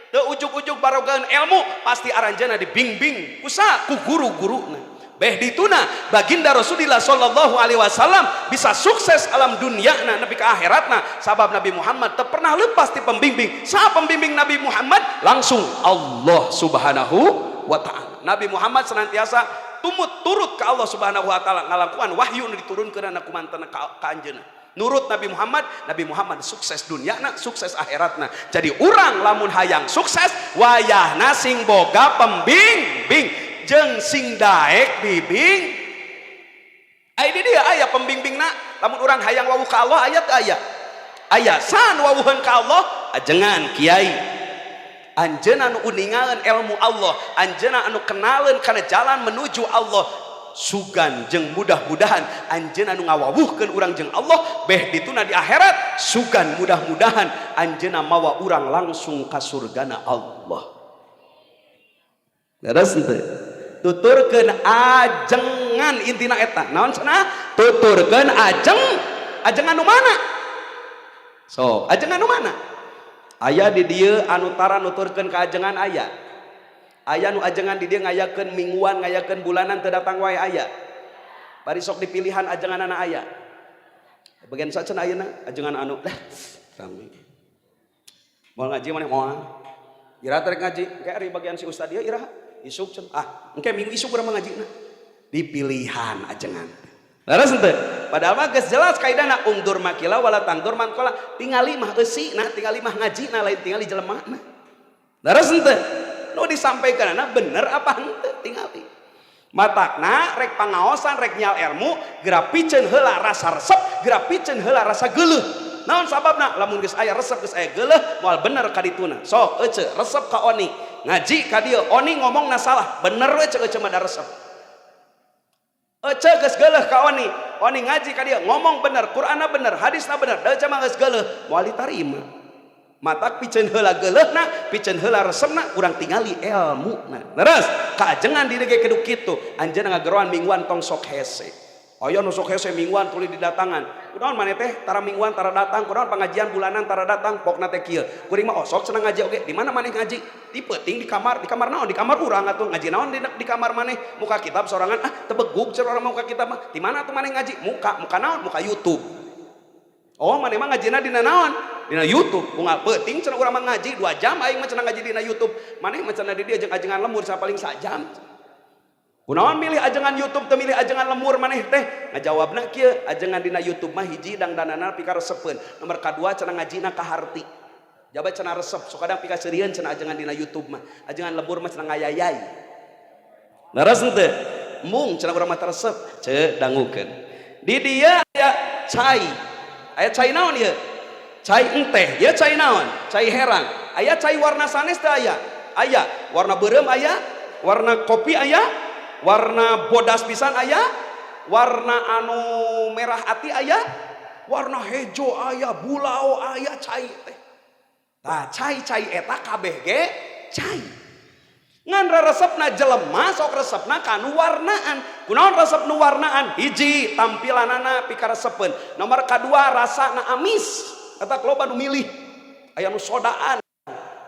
Teu ujug-ujug barogaeun ilmu, pasti aranjeunna dibimbing ku saha? Ku guru-guruna. Beh dituna baginda Rasulullah sallallahu alaihi wasallam bisa sukses alam dunia na nepi ka akhiratna, sabab Nabi Muhammad teu pernah lepas ti pembimbing. Saha pembimbing Nabi Muhammad? Langsung Allah Subhanahu wa taala. Nabi Muhammad senantiasa tumut turut ke Allah Subhanahu wa taala, ngalakuan wahyu nu diturunkeun ku mantena ka anjeunna. Nurut Nabi Muhammad, Nabi Muhammad sukses dunia na, sukses akhiratna. Jadi urang lamun hayang sukses, wayahna sing boga pembimbing jeung sing daek bibing. Ai di dia aya pembimbingna. Lamun urang hayang wawuh ka Allah, aya teu? Aya. Aya. San wawuheun ka Allah? Ajengan kiai. Anjeunna anu uningaeun ilmu Allah, anjeunna anu kenaleun kana jalan menuju Allah. Sugan jeung mudah-mudahan anjeunna anu ngawawuhkeun urang jeung Allah, beh dituna di akhirat sugan mudah-mudahan anjeunna mawa urang langsung ka surgana Allah. Leres henteu? Tuturkeun ajengan, intina eta naon cenah? Tuturkeun ajeng. Ajengan nu mana? So, ajengan nu mana? Aya di dieu anu tara nuturkeun ka ajengan? Aya. Aya nu ajengan di dieu ngayakeun mingguan, ngayakeun bulanan, teu datang wae? Aya. Bari sok dipilihan ajenganana? Aya. Bagian sacenah ayeuna ajengan anu dah rame. Moal ngaji maneh? Moal. Ira rek ngaji? Engke ari bagian si ustad ieu iraha? Isuk cenah. Ah, engke minggu isuk urang mah ngajina. Dipilihan ajengan. Leres henteu? Padahal mah geus jelas kaidahna, ungdur makila wala tangdur manqala. Tingali mah eusina, tingali mah ngajina, lain tingali jelemana. Leres henteu? Nu disampaikan bener apa henteu tingali. Matakna rek pangaosan, rek nyal ilmu, geura piceun heula rasa resep, geura piceun heula rasa geuleuh. Naon sababna? Lamun geus aya resep, geus aya geuleuh, moal bener ka dituna. Sok ece resep ka Oni, ngaji ka dieu, Oni ngomongna salah, bener ece, ece mah da resep. Ece geus geuleuh ka Oni, Oni ngaji ka dieu ngomong bener, Qur'anna bener, hadisna bener, da ece mah geus geuleuh, moal ditarima. Matak piceun heula geuleuhna, piceun heula resepna, kurang tingali ilmuna. Leres? Kaajengan di ge kudu kitu. Anjeunna ngageroan mingguan tong sok hese. Aya nu sok hese mingguan tuluy didatangan. Kunaon maneh teh tara mingguan tara datang, kunaon pengajian bulanan tara datang, pokna teh kieu. Kuring mah osok cenah ngaji oge. Di mana maneh ngaji? Di peuting di kamar, di kamar naon? Di kamar urang atuh. Ngaji naon di kamar maneh? Muka kitab sorangan, ah teu begug cenah urang muka kitab mah. Di mana atuh maneh ngaji? Muka, muka naon? Muka YouTube. Oh, maneh mah ngajina dina naon? Dina YouTube. Unggal peuting cenah urang mah ngaji 2 jam aing mah cenah ngaji dina YouTube. Maneh mah cenah di dieu jeung ajengan lembur cenah paling sajam. Kunaon milih ajengan YouTube teu milih ajengan lembur maneh teh? Ngajawabna kieu, ajengan dina YouTube mah hiji dangdanana pikaresepeun. Nomor kadua cenah ngajina kaharti. Jaba cenah resep, sok kadang pikaseurieun cenah ajengan dina YouTube mah. Ajengan lembur mah cenah ngayayai. Leres henteu? Mung cenah urang mah resep, ceu dangukeun. Di dieu aya cai. Aya cai naon ieu? Cai enteh, ieu cai naon? Cai herang. Aya cai warna sanes teu aya? Aya. Warna beureum aya, warna kopi aya, warna bodas pisan aya, warna anu merah ati aya, warna hejo aya, bulao aya cai teh. Tah, cai-cai eta kabeh ge cai. Ngan resepna jelema sok resepna kanu warnaan. Kunaon resep nu warnaan? Hiji, tampilanana pikaresepeun. Nomor kadua rasana amis. Eta loba nu milih. Aya nu sodaan,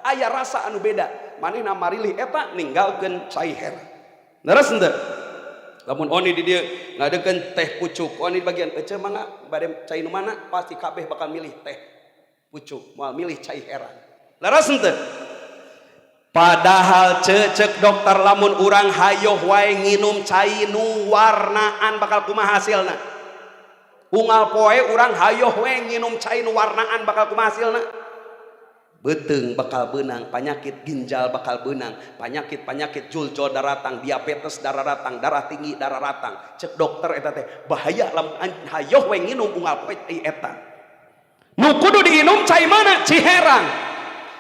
aya rasa anu beda. Manehna marilih eta ninggalkeun cai herang. Leres henteu? Lamun Oni di dieu ngadekeun teh pucuk, Oni bagian ece mangga bade cai nu mana, pasti kabeh bakal milih teh pucuk, moal milih cai herang. Leres henteu? Padahal cek dokter lamun urang hayoh wae nginum cai nu warnaan bakal kumaha hasilna? Unggal poe urang hayoh we nginum cai nu warnaan bakal kumaha hasilna? Beuteung bakal beunang, penyakit ginjal bakal beunang, penyakit-penyakit juljol daratang, diabetes darah datang, darah tinggi darah datang. Cek dokter eta teh bahaya lamun hayoh we nginum unggal poe eta. Nu kudu diinum cai mana? Ciherang.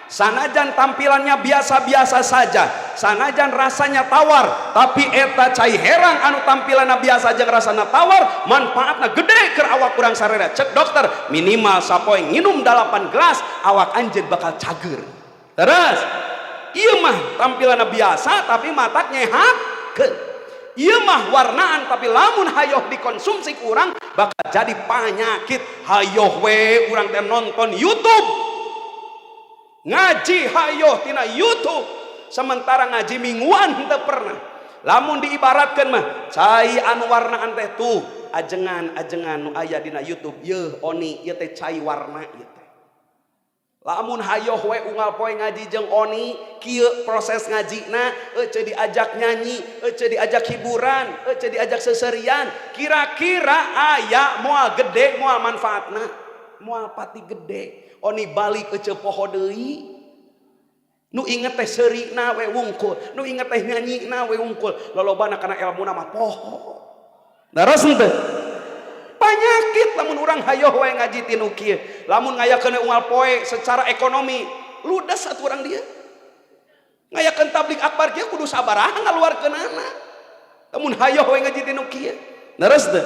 Sanajan tampilannya biasa-biasa saja, sanajan rasanya tawar, tapi eta cai herang anu tampilannya biasa jeung rasana tawar, manfaatna gede keur awak urang sararea. Cek dokter, minimal sapoe nginum 8 gelas, awak anjeun bakal cager. Terus ieu mah tampilanna biasa tapi matak nyehatkeun. Ieu mah warnaan, tapi lamun hayoh dikonsumsi ku urang bakal jadi penyakit. Hayoh we urang teh nonton YouTube, ngaji hayoh tina YouTube, sementara ngaji mingguan henteu pernah. Lamun diibaratkan mah cai anu warnaan teh tuh ajengan-ajengan nu aya dina YouTube, yeuh oni ieu teh cai warna ieu teh. Lamun hayoh we unggal poe ngaji jeung oni kieu proses ngajina, ece diajak nyanyi, ece diajak hiburan, ece diajak seserian, kira-kira aya moal gede moal manfaatna? Moal pati gede. Oni balik ece poho deui, nu inget teh seurina we wungkul, nu inget teh nyanyina we wungkul, lolobana kana elmuna mah poho. Leres henteu? Panyakit lamun urang hayoh we ngaji tinu kieu. Lamun ngayakeun unggal poe, secara ekonomi ludes atuh urang dieu. Ngayakeun tablig akbar kieu kudu sabaraha ngaluarkeunana lamun hayoh we ngaji tinu kieu? Leres teu?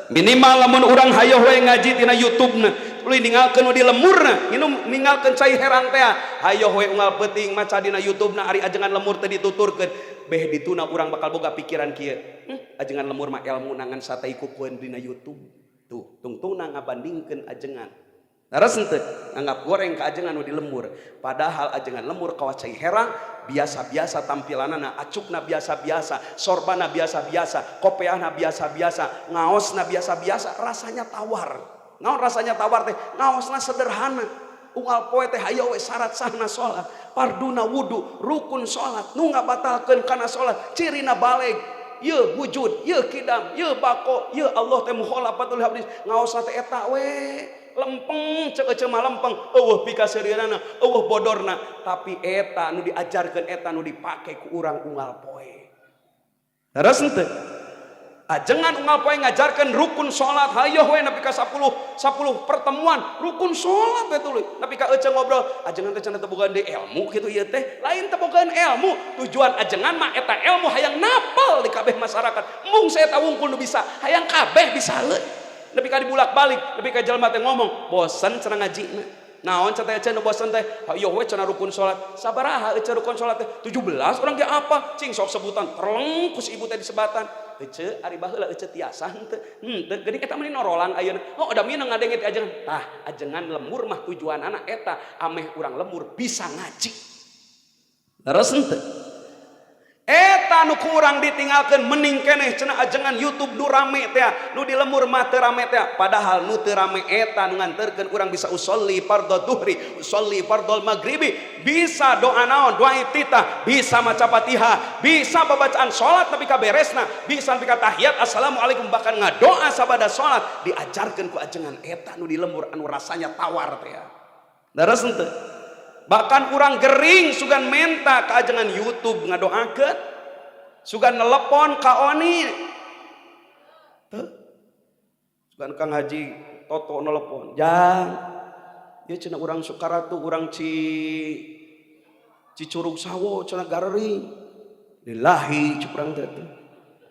Minimal lamun urang hayoh we ngaji tina YouTube-na, tuluy ninggalkeun nu di lemurna, nginum ninggalkeun cai herang teh, hayoh we unggal peuting maca dina YouTube-na, ari ajengan lemur teh dituturkeun, beh dituna urang bakal boga pikiran kieu, ajengan lemur mah elmu ngan sataikukeun dina YouTube." Tuh, tungtungna ngabandingkeun ajengan. Leres henteu? Nganggap goreng ka ajengan nu di lemur, padahal ajengan lemur kawas cai herang, biasa-biasa tampilanana, acukna biasa-biasa, sorbana biasa-biasa, kopeahna biasa-biasa, ngaosna biasa-biasa, rasanya tawar. Naon rasanya tawar teh? Ngaosna sederhana. Unggal poe teh hayo we syarat sahna salat, farduna wudu, rukun salat, nu ngabatalkeun kana salat, cirina balig, ye wujud, ye kidam, ye bako, ye Allah teh mukhalafatul hadis. Ngaosna teh eta we lempeng, cek ece mah lempeng, eueuh pikaseurieunana, eueuh bodorna, tapi eta nu diajarkeun, eta nu dipake ku urang unggal poe. Leres henteu? Ajengan unggal poe ngajarkeun rukun salat, hayoh we nepi ka 10 10 pertemuan rukun salat we tuluy. Nepi ka ece ngobrol, ajengan teh cenah teu bogaan deui ilmu kitu. Ieu teh lain teu bogaan ilmu, tujuan ajengan mah eta ilmu hayang napal di kabeh masyarakat. Mung saya eta wungkul nu bisa, hayang kabeh bisa leut. Nepi ka dibulak-balik, nepi ka jelema teh ngomong, bosen cenah ngajina. Naon cenah teh nu bosen teh? Hayoh we cenah rukun salat. Sabaraha ece rukun salat teh? 17. Urang ge apa? Cing sok sebutan. Terleng ku si ibu teh disebatan. Ece ari baheula ece tiasa henteu? Henteu. Geuning eta mah norolang ayeuna. Oh, da mineng ngadenge ti ajengan. Tah, ajengan lemur mah tujuanana eta ameh urang lemur bisa ngaji. Leres henteu? Eta nu kurang ditinggalkeun, mending keneh cenah ajengan YouTube nu rame teh, nu di lemur mah teu rame teh. Padahal nu teu rame eta nu nganterkeun urang bisa usolli fardhu duhri, usolli fardhul maghribi, bisa doa naon, doa iftitah, bisa maca Fatihah, bisa babacaan salat nepi ka beresna, bisa nepi ka tahiyat assalamualaikum, bahkan ngadoa sabada salat diajarkeun ku ajengan eta nu di lemur anu rasanya tawar teh. Leres henteu? Bahkan urang gering sugan menta ka ajengan YouTube ngadoakeun, sugan nelepon ka oni. Teu. Sugan Kang Haji Toto nelepon, "Jang, ieu cenah urang Sukaratu, urang Cicurug Sawo cenah garering." Lillahi cuk urang teh.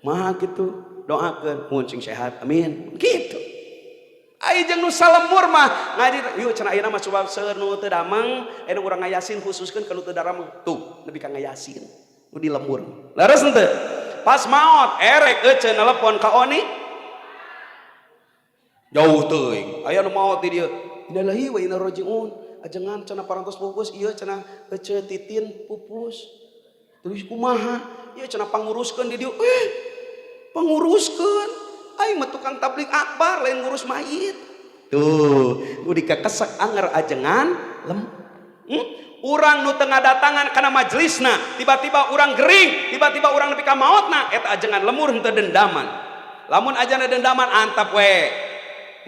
Mah kitu, doakeun mun sing sehat, amin. Gitu. Ai jeung nu salemur mah ngaji yuk cenah, ayeuna mah coba seueur nu teu damang, anu urang ngayasin khususkeun ka nu teu daramang. Tuh, nepi ka ngayasin nu di lembur. Leres henteu? Pas maot erek ece nelepon ka oni? Jauh teuing. Aya nu maot di dieu, innalillahi wa inna rajiun, ajengan cenah parantos pupus ieu cenah, ece titin pupus. Terus kumaha ieu cenah? Panguruskeun di dieu. Eh, panguruskeun? Aing mah tukang tablig akbar, lain ngurus mayit. Tuh, nu dikekesek anger ajengan lem. Urang nu tengah datangan kana majelisna, tiba-tiba urang gering, tiba-tiba urang nepi ka maotna, eta ajengan lemur henteu dendaman. Lamun ajana dendaman, antap we.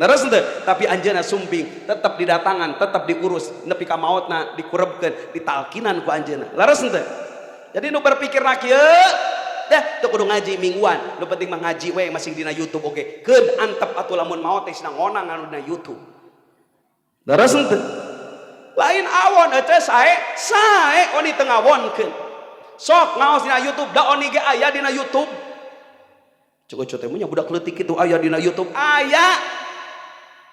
Leres henteu? Tapi anjeunna sumping, tetap didatangan, tetap diurus nepi ka maotna, dikurebkeun, ditalkinan ku anjeunna. Leres henteu? Jadi nu berpikir kieu, dah teu kudu ngaji mingguan, nu penting mah ngaji we masing dina YouTube, oke. Keun antep atuh, lamun maot teh sina ngonang anu dina YouTube. Leres henteu? Lain awon ece sae sae Oni teu ngawonkeun. Sok ngaos dina YouTube da Oni ge aya dina YouTube. Cek ece teh nya budak leutik kitu aya dina YouTube. Aya.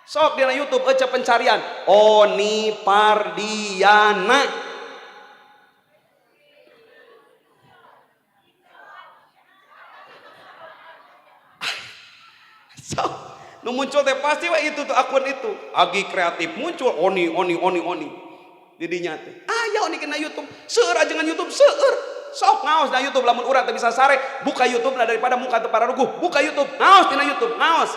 Sok dina YouTube ece pencarian Oni Pardiana. So, nu muncul teh pasti we itu tuh akun itu. Agi kreatif muncul Oni Oni Oni Oni. Didinya teh. Aya Oni kena YouTube. Seueur ajengan YouTube seueur. Sok ngaos na YouTube lamun urang teu bisa sare, buka YouTube na daripada muka teu pararuguh. Buka YouTube, ngaos dina YouTube, ngaos.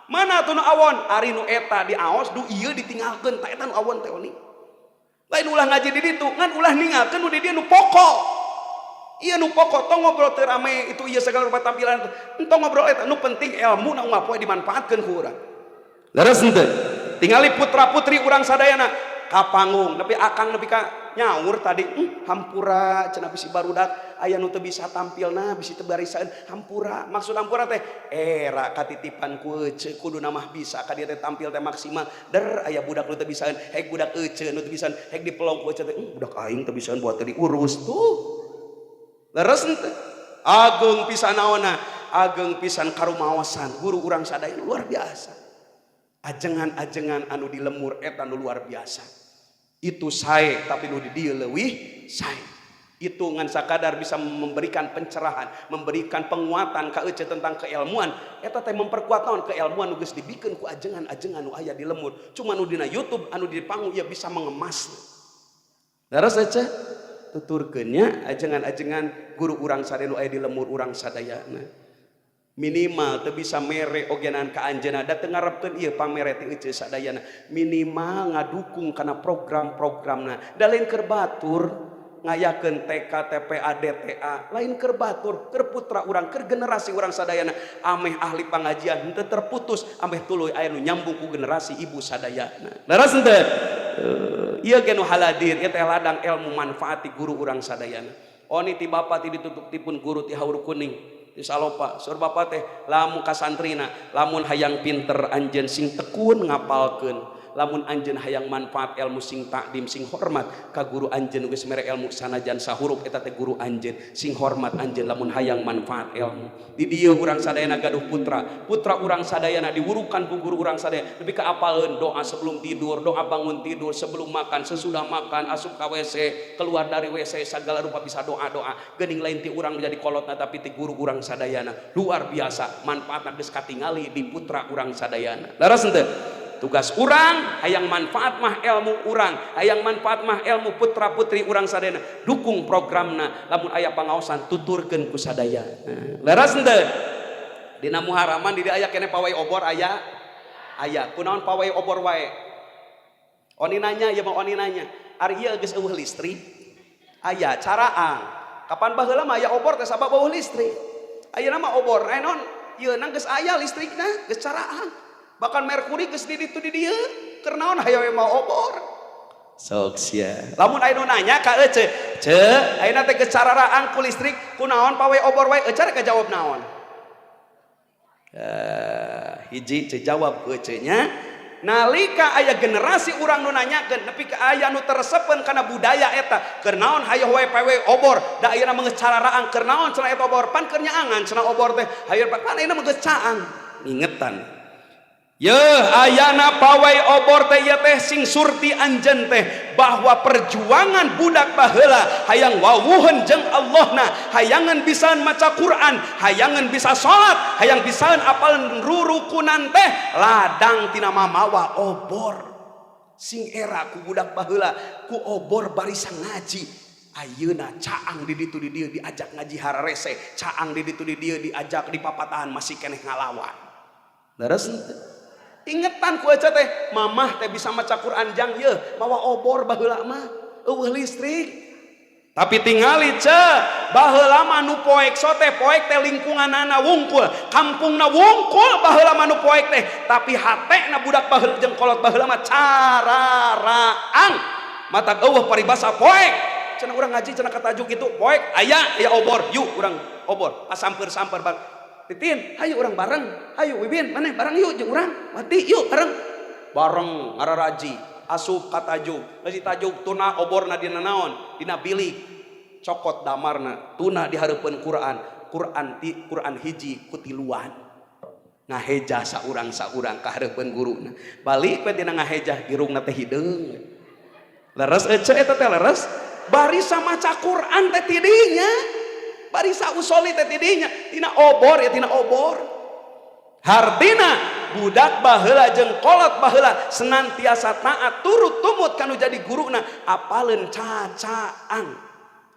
Mana tuh nu awon? Ari nu eta diaos, du ieu ditinggalkeun, ta eta nu awon teh Oni. Lain ulah ngaji di ditu, ngan ulah ninggalkeun nu di dieu nu pokok. Iya nu pokok tong ngobrol teu rame itu ieu segala rupa tampilan entong ngobrol eta nu penting ilmu na unggal poe dimanfaatkeun ku urang. Leres henteu? Tingali putra-putri urang sadayana ka panggung nepi akang nepi ka nyaur tadi hampura cenah bisi barudak aya nu teu bisa tampilna bisi teu barisaeun hampura maksud hampura teh era katitipan ku ece kuduna mah bisa ka dieu teh tampil teh maksimal der aya budak nu teu bisaeun hek budak ece nu teu bisaeun hek dipelong ku ece teh budak aing teu bisaeun buat teu diurus tuh. Leres henteu? Ageung pisan naonna? Ageung pisan karumaosan guru urang sadaya luar biasa. Ajengan-ajengan anu di lemur eta nu luar biasa. Itu sae tapi nu di dieu leuwih sae. Itu ngan sakadar bisa memberikan pencerahan, memberikan penguatan ka ece tentang keilmuan. Eta teh memperkuat naon keilmuan nu geus dibikeun ku ajengan-ajengan nu aya di lemur. Cuma nu dina YouTube anu di panggung ieu bisa mengemasna. Leres ece? Tuturkeun nya ajengan-ajengan guru urang sadaya nu aya di lemur urang sadayana. Minimal teu bisa mere ogenan ka anjeunna da teu ngarepkeun ieu pamere ti ece sadayana. Minimal ngadukung kana program-programna. Da lain keur batur ngayakeun TK, TPA, DTA, lain keur batur, keur putra urang, keur generasi urang sadayana ameh ahli pangajian henteu terputus, ameh tuluy aya nu nyambung ku generasi ibu sadayana. Leres henteu? Ieu ge nu haladir, ieu teh ladang ilmu manfaat ti guru urang sadayana. Oni ti bapa ti ditutup tipun guru ti Haur Kuning, ti Salopa. Saur bapa teh lamun ka santrina, lamun hayang pinter anjeun sing tekun ngapalkeun. Lamun anjeun hayang manfaat ilmu sing takdim sing hormat ka guru anjeun geus mere ilmu sanajan sahurup eta teh guru anjeun sing hormat anjeun lamun hayang manfaat ilmu. Di dieu urang sadayana gaduh putra, putra urang sadayana diwurukan ku guru urang sadaya nepi ka apaleun doa sebelum tidur, doa bangun tidur, sebelum makan, sesudah makan, asup ka WC, keluar dari WC segala rupa bisa doa-doa. Geuning lain ti urang menjadi kolotna tapi ti guru urang sadayana. Luar biasa manfaatna geus katingali di putra urang sadayana. Leres henteu? Tugas urang hayang manfaat mah ilmu urang, hayang manfaat mah ilmu putra putri urang sadayana, dukung programna lamun aya pangaosan tuturkeun ku sadaya. Leres henteu? Dina Muharraman di dieu aya keneh pawai obor aya? Aya. Kunaon pawai obor wae? Oni nanya ieu mah oni nanya. Ari ieu geus eueuh listrik? Aya caraang. Kapan baheula mah aya obor teh sabab eueuh listrik. Ayeuna mah obor aya naon? Ieu na geus aya listrikna, geus caraang. Bahkan merkuri geus di ditu di dieu, keur naon hayo we mau obor. Sok sia. Lamun aya nu nanya ka ece, "Ce, ayeuna teh geus cararaang ku listrik, kunaon pawai obor wae?" Ece rek jawab naon? Hiji ce jawab ku ece nya. Nalika aya generasi urang nu nanyakeun nepi ka aya nu teresepeun kana budaya eta, keur naon hayo wae pawe obor, da ayeuna mah geus cararaang, keur naon cenah eta obor, pan keur nyaangan cenah obor teh, hayo pan ayeuna mah geus caang. Ingetan. Yeuh ayana pawai obor teh ieu teh sing surti anjeun teh bahwa perjuangan budak baheula hayang wawuheun jeung Allahna, hayangan bisaan maca Quran, hayangan bisa salat, hayang bisaan apal rurukunan teh ladang tina mamawa obor. Sing era ku budak baheula ku obor barisan ngaji. Ayeuna caang di ditu di dieu diajak ngaji hararese, caang di ditu di dieu diajak di papatahan masih keneh ngalawan. Leres henteu? Ingetan ku aja teh, mamah teh bisa maca Quran jang yeuh, mawa obor baheula mah, eueuh listrik. Tapi tingali ce, baheula mah nu poek so teh poek teh lingkunganana wungkul, kampungna wungkul baheula mah nu poek teh, tapi hatena budak baheula jeung kolot baheula mah cararaang. Mata eueuh paribasa poek. Cenah urang ngaji cenah katajuk kitu, poek aya aya obor, yuk urang obor, pasamper-samper bang. Titin, hayu urang bareng, hayu Wibin, maneh bareng yuk jeung urang, mati yuk bareng, bareng ngararaji. Asup ka tajuk, geus tajuk tuna oborna dina naon? Dina bilik. Cokot damarna, tuna di hareupeun Quran. Quran ti Quran hiji ku tiluan. Ngahejah saurang-saurang ka hareupeun guruna. Balik we tina ngahejah irungna teh hideung. Leres ece eta teh leres? Barisa maca Quran teh tidinya. Barisa usoli teh tidinya, tina obor ya tina obor. Hartina budak baheula jeung kolot baheula senantiasa taat turut tumut kanu jadi guruna, apaleun cacaang,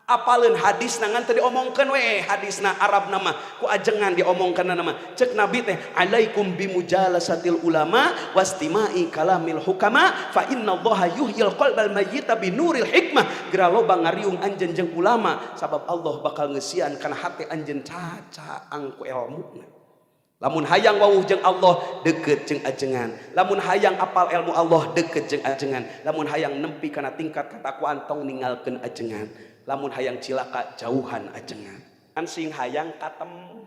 apaleun hadisna ngan teu diomongkeun we hadisna Arabna mah ku ajengan diomongkeunna mah. Cek Nabi teh alaikum bimujalasatil ulama wastima'i kalamil hukama fa innallaha yuhyil qalbal mayyita binuril hikmah. Geura loba ngariung anjeun jeung ulama sabab Allah bakal ngeusian kana hate anjeun cacaang ku elmuna. Lamun hayang wawuh jeung Allah deket jeung ajengan, lamun hayang apal ilmu Allah deket jeung ajengan, lamun hayang nempi kana tingkat katakwaan tong ninggalkeun ajengan, lamun hayang cilaka jauhan ajengan. Kan sing hayang katempo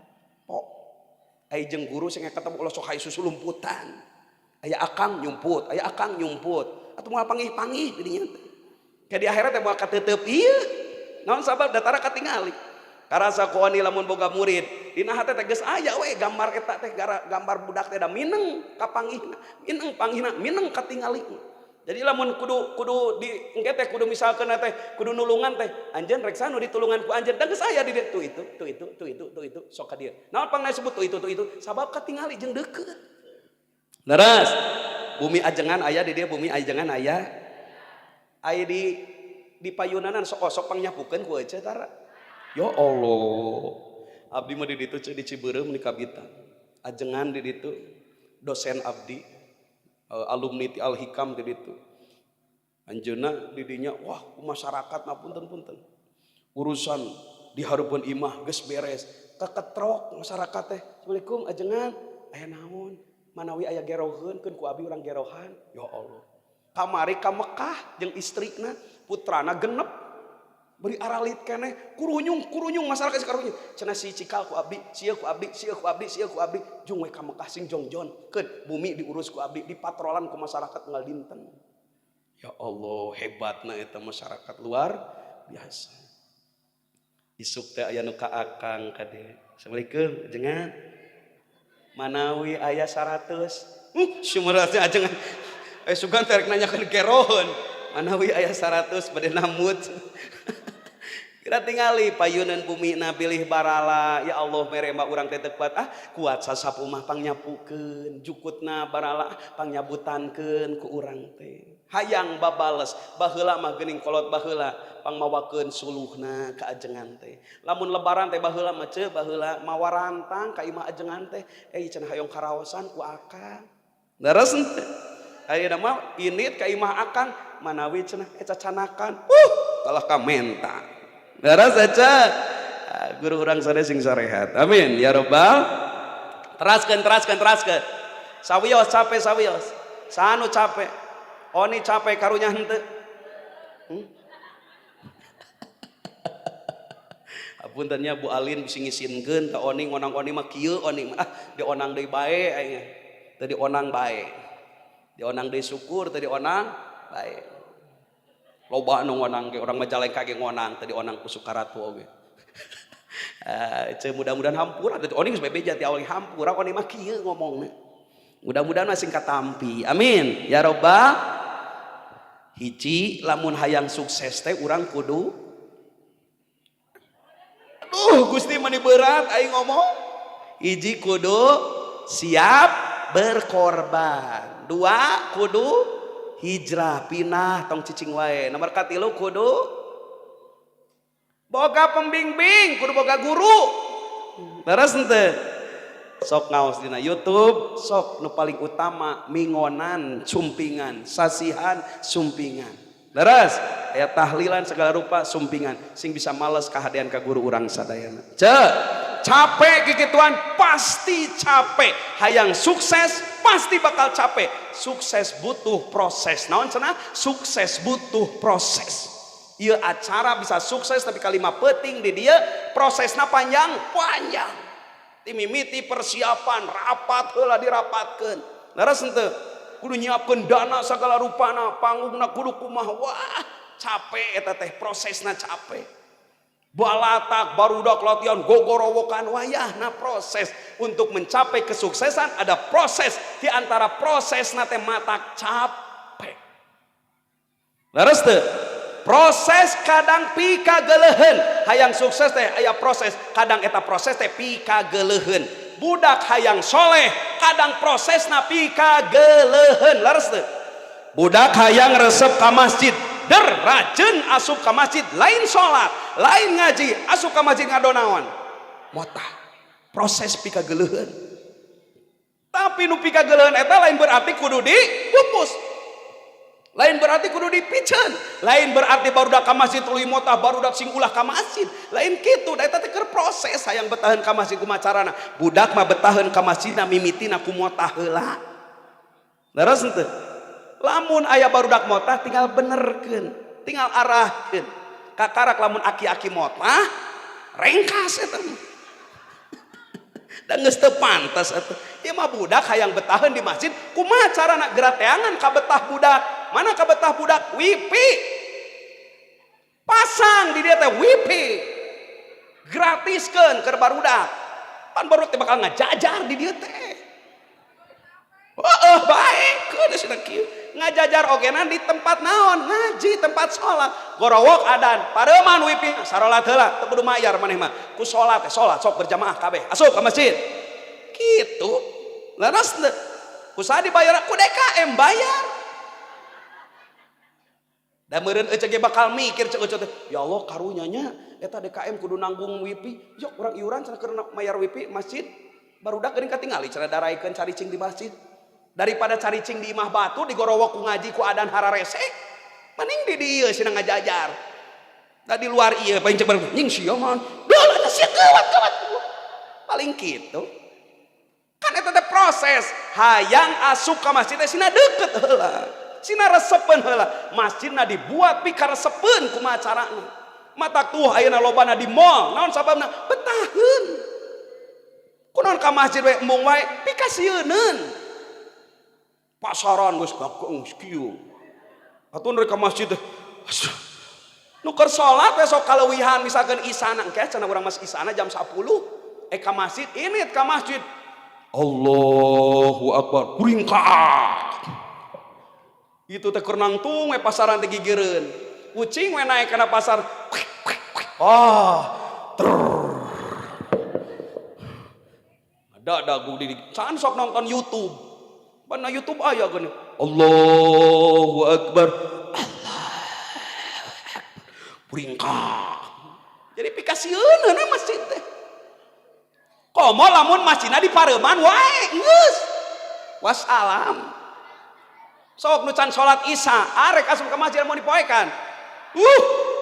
ai jeung guru sing ketemu ulah sok hayu susulumputan, aya akang nyumput, aya akang nyumput atuh moal pangih-pangih di dinya teh. Kayak di akhirat teh moal katetep ieu naon sabab datara katingali. Karasa ku oni lamun boga murid dina hate teh geus aya we gambar eta teh, gambar budak teh da mineng kapanggihna, mineng panggihna, mineng katingali. Jadi lamun kudu kudu di engke teh kudu misalkeun teh kudu nulungan teh anjeun rek sanu ditulungan ku anjeun da geus aya di dieu tuh itu tuh itu tuh itu tuh itu sok ka dieu. Naon pangna sebut tuh itu tuh itu sabab katingali jeung deukeut. Leres bumi ajengan aya di dieu, bumi ajengan aya aya di payunanan sok osok pangnyapukeun ku ece tara. Ya Allah, abdi mah di ditu ceu di Cibeureum di Kabita. Ajengan di ditu dosen abdi, alumni ti Al Hikam di ditu. Anjeunna di dinya wah ku masyarakat mah punten-punten. Urusan di hareupeun imah geus beres, keketrok masyarakat teh. Assalamualaikum ajengan, aya naon? Manawi aya geroheun keun ku abdi urang gerohan. Ya Allah. Kamari ka Mekah jeung istrina, putrana genep. Beri aralit keneh, kurunyung kurunyung masyarakat karunyung. Cenah si cikal ku abdi, sia ku abdi, sia ku abdi, sia ku abdi, jung we ka Mekah sing jongjon. Keun bumi diurus ku abdi, dipatrolan ku masyarakat unggal dinten. Ya Allah, hebatna eta masyarakat luar biasa. Isuk teh aya nu ka akang kade. Assalamualaikum, ajengan. Manawi aya 100. Sumeureut teh ajengan. Sugan teh rek nanyakeun geroheun. Manawi aya 100 bade namut. Kira tingali payunan bumi na bilih barala, ya Allah mere mah urang teh teu kuat, ah kuat sasapu mah pangnyapukeun jukutna barala pangyabutankeun ku urang teh. Hayang babales baheula mah geuning kolot baheula pangmawakeun suluhna ka ajengan teh. Lamun lebaran teh baheula mah ceu baheula mawa rantang ka imah ajengan teh, cenah hayang karaosan ku akang. Leres henteu? Ayeuna mah init ka imah akang manawi cenah cacanakan. Kalah ka menta. Leres aja. Guru urang sadaya sing sarehat. Amin ya rabbal. Teraskeun teraskeun teraskeun. Sawios capek sawios. Sanu capek. Oni capek karunya henteu. Apuntennya Bu Alin bisi ngisinkeun ka Oni ngonang Oni mah kieu Oni mah ah dionang deui bae aing. Teu dionang bae. Dionang deui syukur teu dionang bae. Loba nu ngonang ge urang Majalengka ge ngonang teu dionang ku Sukaratu oge. Ceu mudah-mudahan hampura teu Oni geus bebeja ti awal hampura Oni mah kieu ngomongna. Mudah-mudahan masing katampi. Amin ya robbal. Hiji lamun hayang sukses teh urang kudu aduh Gusti mani berat aing ngomong. Hiji kudu siap berkorban. Dua kudu hijrah pindah tong cicing wae. Nomor katilu kudu boga pembimbing, kudu boga guru. Leres henteu? Sok ngaos dina YouTube, sok nu paling utama mingonan sumpingan, sasihan sumpingan. Leres, aya tahlilan segala rupa sumpingan sing bisa males kahadean ka guru urang sadayana. Ceu, capek kikituan pasti capek. Hayang sukses pasti bakal capek. Sukses butuh proses. Naon cenah? Sukses butuh proses. Ieu acara bisa sukses tapi kalima peuting di dieu prosesna panjang, panjang. Timimiti persiapan rapat heula dirapatkeun. Leres henteu? Kudu nyiapkeun dana segala rupana, panggungna kudu kumaha. Wah, capek eta teh, prosesna capek. Balatak barudak latihan gogorowokan, wayahna proses untuk mencapai kesuksesan. Ada proses, di antara proses teh matak capek. Leres teu? Proses kadang pikageleuheun. Hayang sukses teh aya proses, kadang eta proses teh pikageleuheun. Budak hayang soleh, kadang prosesna pikageleuheun. Leres teu? Budak hayang resep ka masjid, der rajin asup ka masjid, lain salat, lain ngaji, asup ka masjid ngadonaon? Motah. Proses pikageleuheun. Tapi nu pikageleuheun eta lain berarti kudu dipupus, lain berarti kudu dipiceun, lain berarti barudak ka masjid tuluy motah, barudak sing ulah ka masjid, lain kitu. Da eta teh keur proses hayang betaheun ka masjid. Kumaha carana budak mah betaheun ka masjidna? Mimitina ku motah heula. Leres henteu? Lamun aya barudak motah, tinggal benerkeun, tinggal arahkeun. Kakarak lamun aki-aki motah, rengkas eta mah, da geus teu pantes atuh. Ieu mah budak hayang betaheun di masjid, kumaha carana? Geura teangan kabetah budak. Mana kabetah budak? Wifi. Pasang di dia teh wifi, gratiskeun keur barudak. Pan barudak teh bakal ngajajar di dieu teh. Oh, baik kudu cenah kieu. Ngajajar ogena di tempat naon? Ngaji, tempat salat. Gorowok adan, pareuman wifi, sarolat heula, teu kudu mayar maneh mah. Ku salat teh, salat sok berjamaah kabeh. Asup ka masjid. Kitu. Leres teu? Ku saha dibayar? Ku DKM bayar. Da meureun ece ge bakal mikir, cek ece teh, ya Allah, karunya nya eta DKM kudu nanggung wifi. Yok urang iuran cenah keur mayar wifi masjid. Barudak geuning katingali cenah daraikeun caricing di masjid. Daripada caricing di imah batu, di gorowok ku ngaji ku adan hararese, mending di dieu cenah ngajajar. Da di luar ieu paling cek nying sia mah. Duh, sia gawat gawat. Paling kitu. Kan eta teh proses hayang asup ka masjid teh sina deket heula. Sina resepeun heula. Masjidna dibuat pikaresepeun, kumaha carana. Matak tuh ayeuna lobana di mall. Naon sababna? Betaheun. Kunaon ka masjid we embung wae, pikasieuneun. Pasaran geus gageng kieu. Atuh rek ka masjid teh. Nu keur salat we sok kaleuwihan, misalkan isana engke cenah urang mas isana jam 10 ka masjid, ini ka masjid, Allahu Akbar, buringkak. Itu teh keur nangtung we pasaran teh gigireun. Ucing we naik kana pasar. Ah, trrr. Ada dagu di can sok nonton YouTube. Mana YouTube aya geuning. Allahu Akbar. Allah Akbar. Buringkak. Jadi pikasieun masjid teh. Komo lamun masjidna di pareuman wae, geus. Wassalam. Sok nu can salat Isya, arek asup ka masjid mau dipoekan.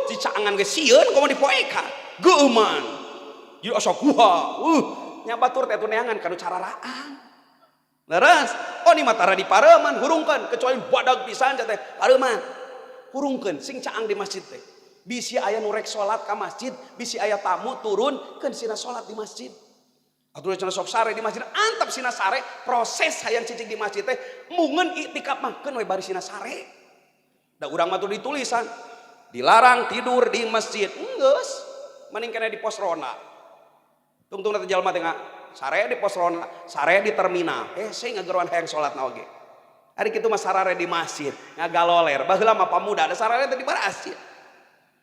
Cicaangan ge sieun komo dipoekan. Geuman. Jadi asa guha. Nya batur teh neangan kanu cararaang. Leres. Oh, ni mah tara di pareuman, hurungkeun, kecuali badag pisan teh pareuman. Hurungkeun sing caang di masjid teh. Bisi aya nu rek salat ka masjid, bisi aya tamu turun keun sina salat di masjid. Atuh cenah sok sare di masjid, antep sina sare, proses hayang cicing di masjid teh mungeun iktikaf mah keun we bari sina sare. Da urang mah tuh ditulisan dilarang tidur di masjid. Geus, mending kena di pos ronda. Tungtung teh jalma teh sare di pos ronda, sare di terminal. Eh, saya ngageroan hayang salat na oge. Ari kitu mah sarare di masjid, ngagaloler. Baheula mah pamuda ada sarare teh di masjid.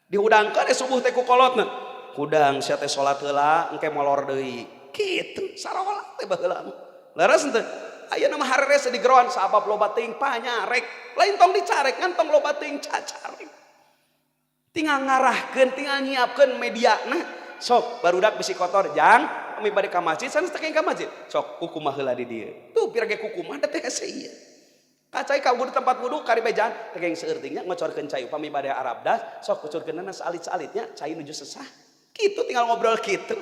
Dihudangkeun subuh teh ku kolotna. Hudang sia teh, salat heula, engke molor deui. Kitu sarolat teh baheula mah. Leres henteu? Ayeuna mah harerese di geroan sabab loba teuing panyarek. Lain tong dicarek, ngan tong loba teuing cacarek. Tinggal ngarahkeun, tinggal nyiapkeun mediana. Sok barudak bisi kotor, jang kami bade ka masjid, sanes teh ka masjid. Sok kukumaha heula di dieu. Tuh pira ge kukumah da teh hese ieu. Kacai ka wudu, tempat wudu kari bejaan teh seueur nya ngocorkeun cai upami bade arabdas, sok kucurkeunna saalit-saalitnya cai nuju sesah. Kitu, tinggal ngobrol kitu.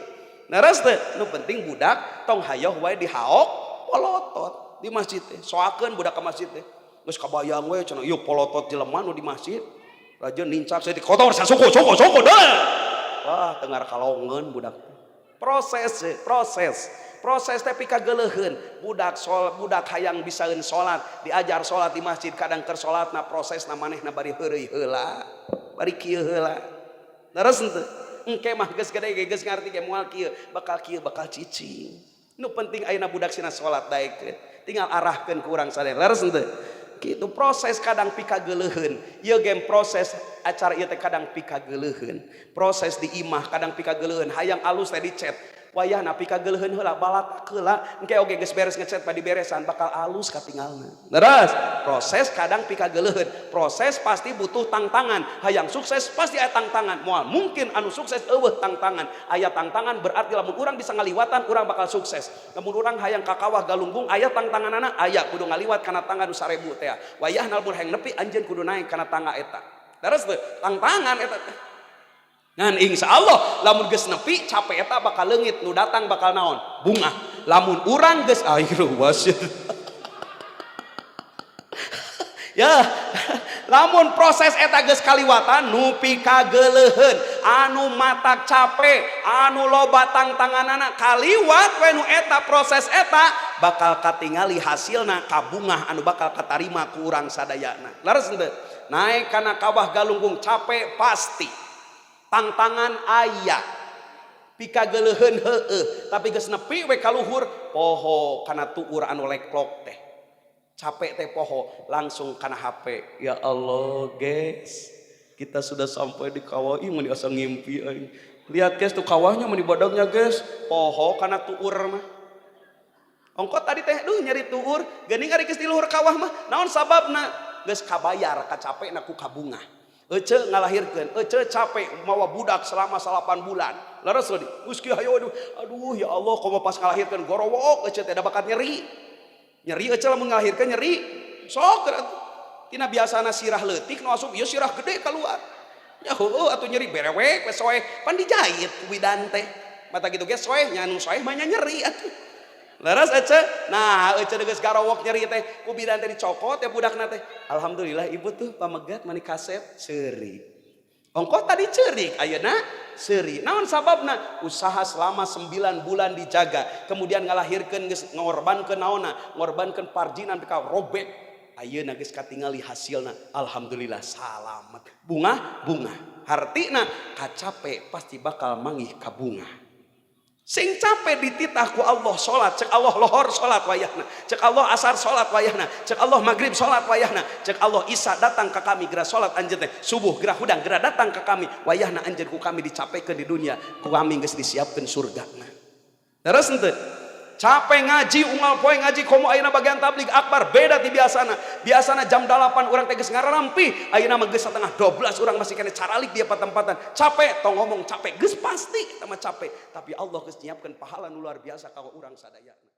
Leres teu? Nu penting budak tong hayoh wae dihaok polotot di masjid teh. Soakeun budak ka masjid teh. Geus kabayang we cenah ieu polotot jelema nu di masjid. Rajin nincak saeutik, kotor sasuku suku suku deh. Wah, tengar kalongeun budak. Proses, proses. Proses teh pikageuleuheun. Budak sol, budak hayang bisaeun salat, diajar salat di masjid, kadang keur salatna prosesna manehna bari heureuy heula, bari kieu heula. Leres henteu? Engke mah geus gede ge geus ngarti ge moal kieu, bakal kieu, bakal cicing. Nu penting ayeuna budak sina salat daekeun. Tinggal arahkeun ku urang sadaya. Leres henteu? Gitu proses kadang pikageuleuheun. Ieu game proses acara ieu teh kadang pikageuleuheun. Proses di imah kadang pikageuleuheun, hayang alus teh dicet. Wayahna pikageuleuheun heula, balatak heula, engke oge geus beres ngecet badi beresan bakal alus katingalna. Leres? Proses kadang pikageuleuheun. Proses pasti butuh tangtangan. Hayang sukses pasti aya tangtangan. Moal mungkin anu sukses euweuh tangtangan. Aya tangtangan berarti lamun urang bisa ngaliwatan urang bakal sukses. Lamun urang hayang ka kawah Galunggung aya tangtanganana, aya kudu ngaliwat kana tangga nu 1000 teh. Wayahna lamun hayang nepi anjeun kudu naik kana tangga eta. Leres teu? Tangtangan eta teh. Ngan insya Allah lamun geus nepi capek eta bakal leungit, nu datang bakal naon? Bunga. Lamun urang geus air wasit. Ya, lamun proses eta geus kaliwatan nu pikageuleuheun, anu matak capek, anu loba tangtanganana kaliwat we nu eta proses eta bakal katingali hasilna kabungah anu bakal katarima ku urang sadayana. Leres henteu? Naik kana kawah Galunggung capek pasti. Tangtangan aya, pikageuleuheun heueuh, tapi geus nepi we ka luhur poho kana tuur anu leklok teh. Capek teh poho langsung kana HP. Ya Allah, guys, kita sudah sampai di kawah. Ih, mun asa ngimpi aing. Lihat guys tuh kawahnya mun badagnya guys. Poho kana tuur mah. Ongko tadi teh duh nyeri tuur, geuning ari geus di luhur kawah mah. Naon sababna? Geus kabayar kacapekna ku kabungah. Ece ngalahirkeun, ece capek mawa budak selama 8 bulan. Leres tadi. Geus kieu hayo aduh, aduh ya Allah komo pas ngalahirkeun gorowok ece teh da bakat nyeri. Nyeri ece lamun ngalahirkeun nyeri. Sok atuh. Tina biasana sirah leutik nu asup ieu sirah gede keluar. Ya heueuh atuh nyeri berewek we soeh pan dijahit ku bidan teh. Mata gitu ge soeh nya anu soeh mah nya nyeri atuh. Leres ece? Nah, ece geus garowok nyeri teh ku bidan teh dicokot ya budakna teh. Alhamdulillah ibu tuh pamegat mani kasep seuri. Ongkoh tadi ceurik ayeuna seuri. Naon sababna? Usaha selama 9 bulan dijaga, kemudian ngalahirkeun geus ngorbankeun naonna, ngorbankeun parjinan ka robek. Ayeuna geus katingali hasilna. Alhamdulillah salamet. Bunga bunga. Hartina kacape pasti bakal manggih ka bunga. Sing capek dititah ku Allah salat, cek Allah lohor salat wayahna, cek Allah asar salat wayahna, cek Allah maghrib salat wayahna, cek Allah isya datang ke kami geura salat anjeun teh, subuh geura hudang geura datang ke kami, wayahna anjeun ku kami dicapekeun di dunia, ku kami geus disiapkeun surgana. Terus henteu? Capek ngaji unggal poe ngaji komo ayeuna bagian tabligh akbar beda ti biasana. Biasana jam 8 urang teh geus ngararampi, ayeuna mah geus 11:30 urang masih kena caralik dia patempatan. Capek tong ngomong capek geus pasti eta mah capek, tapi Allah geus nyiapkeun pahala nu luar biasa ka urang sadayana.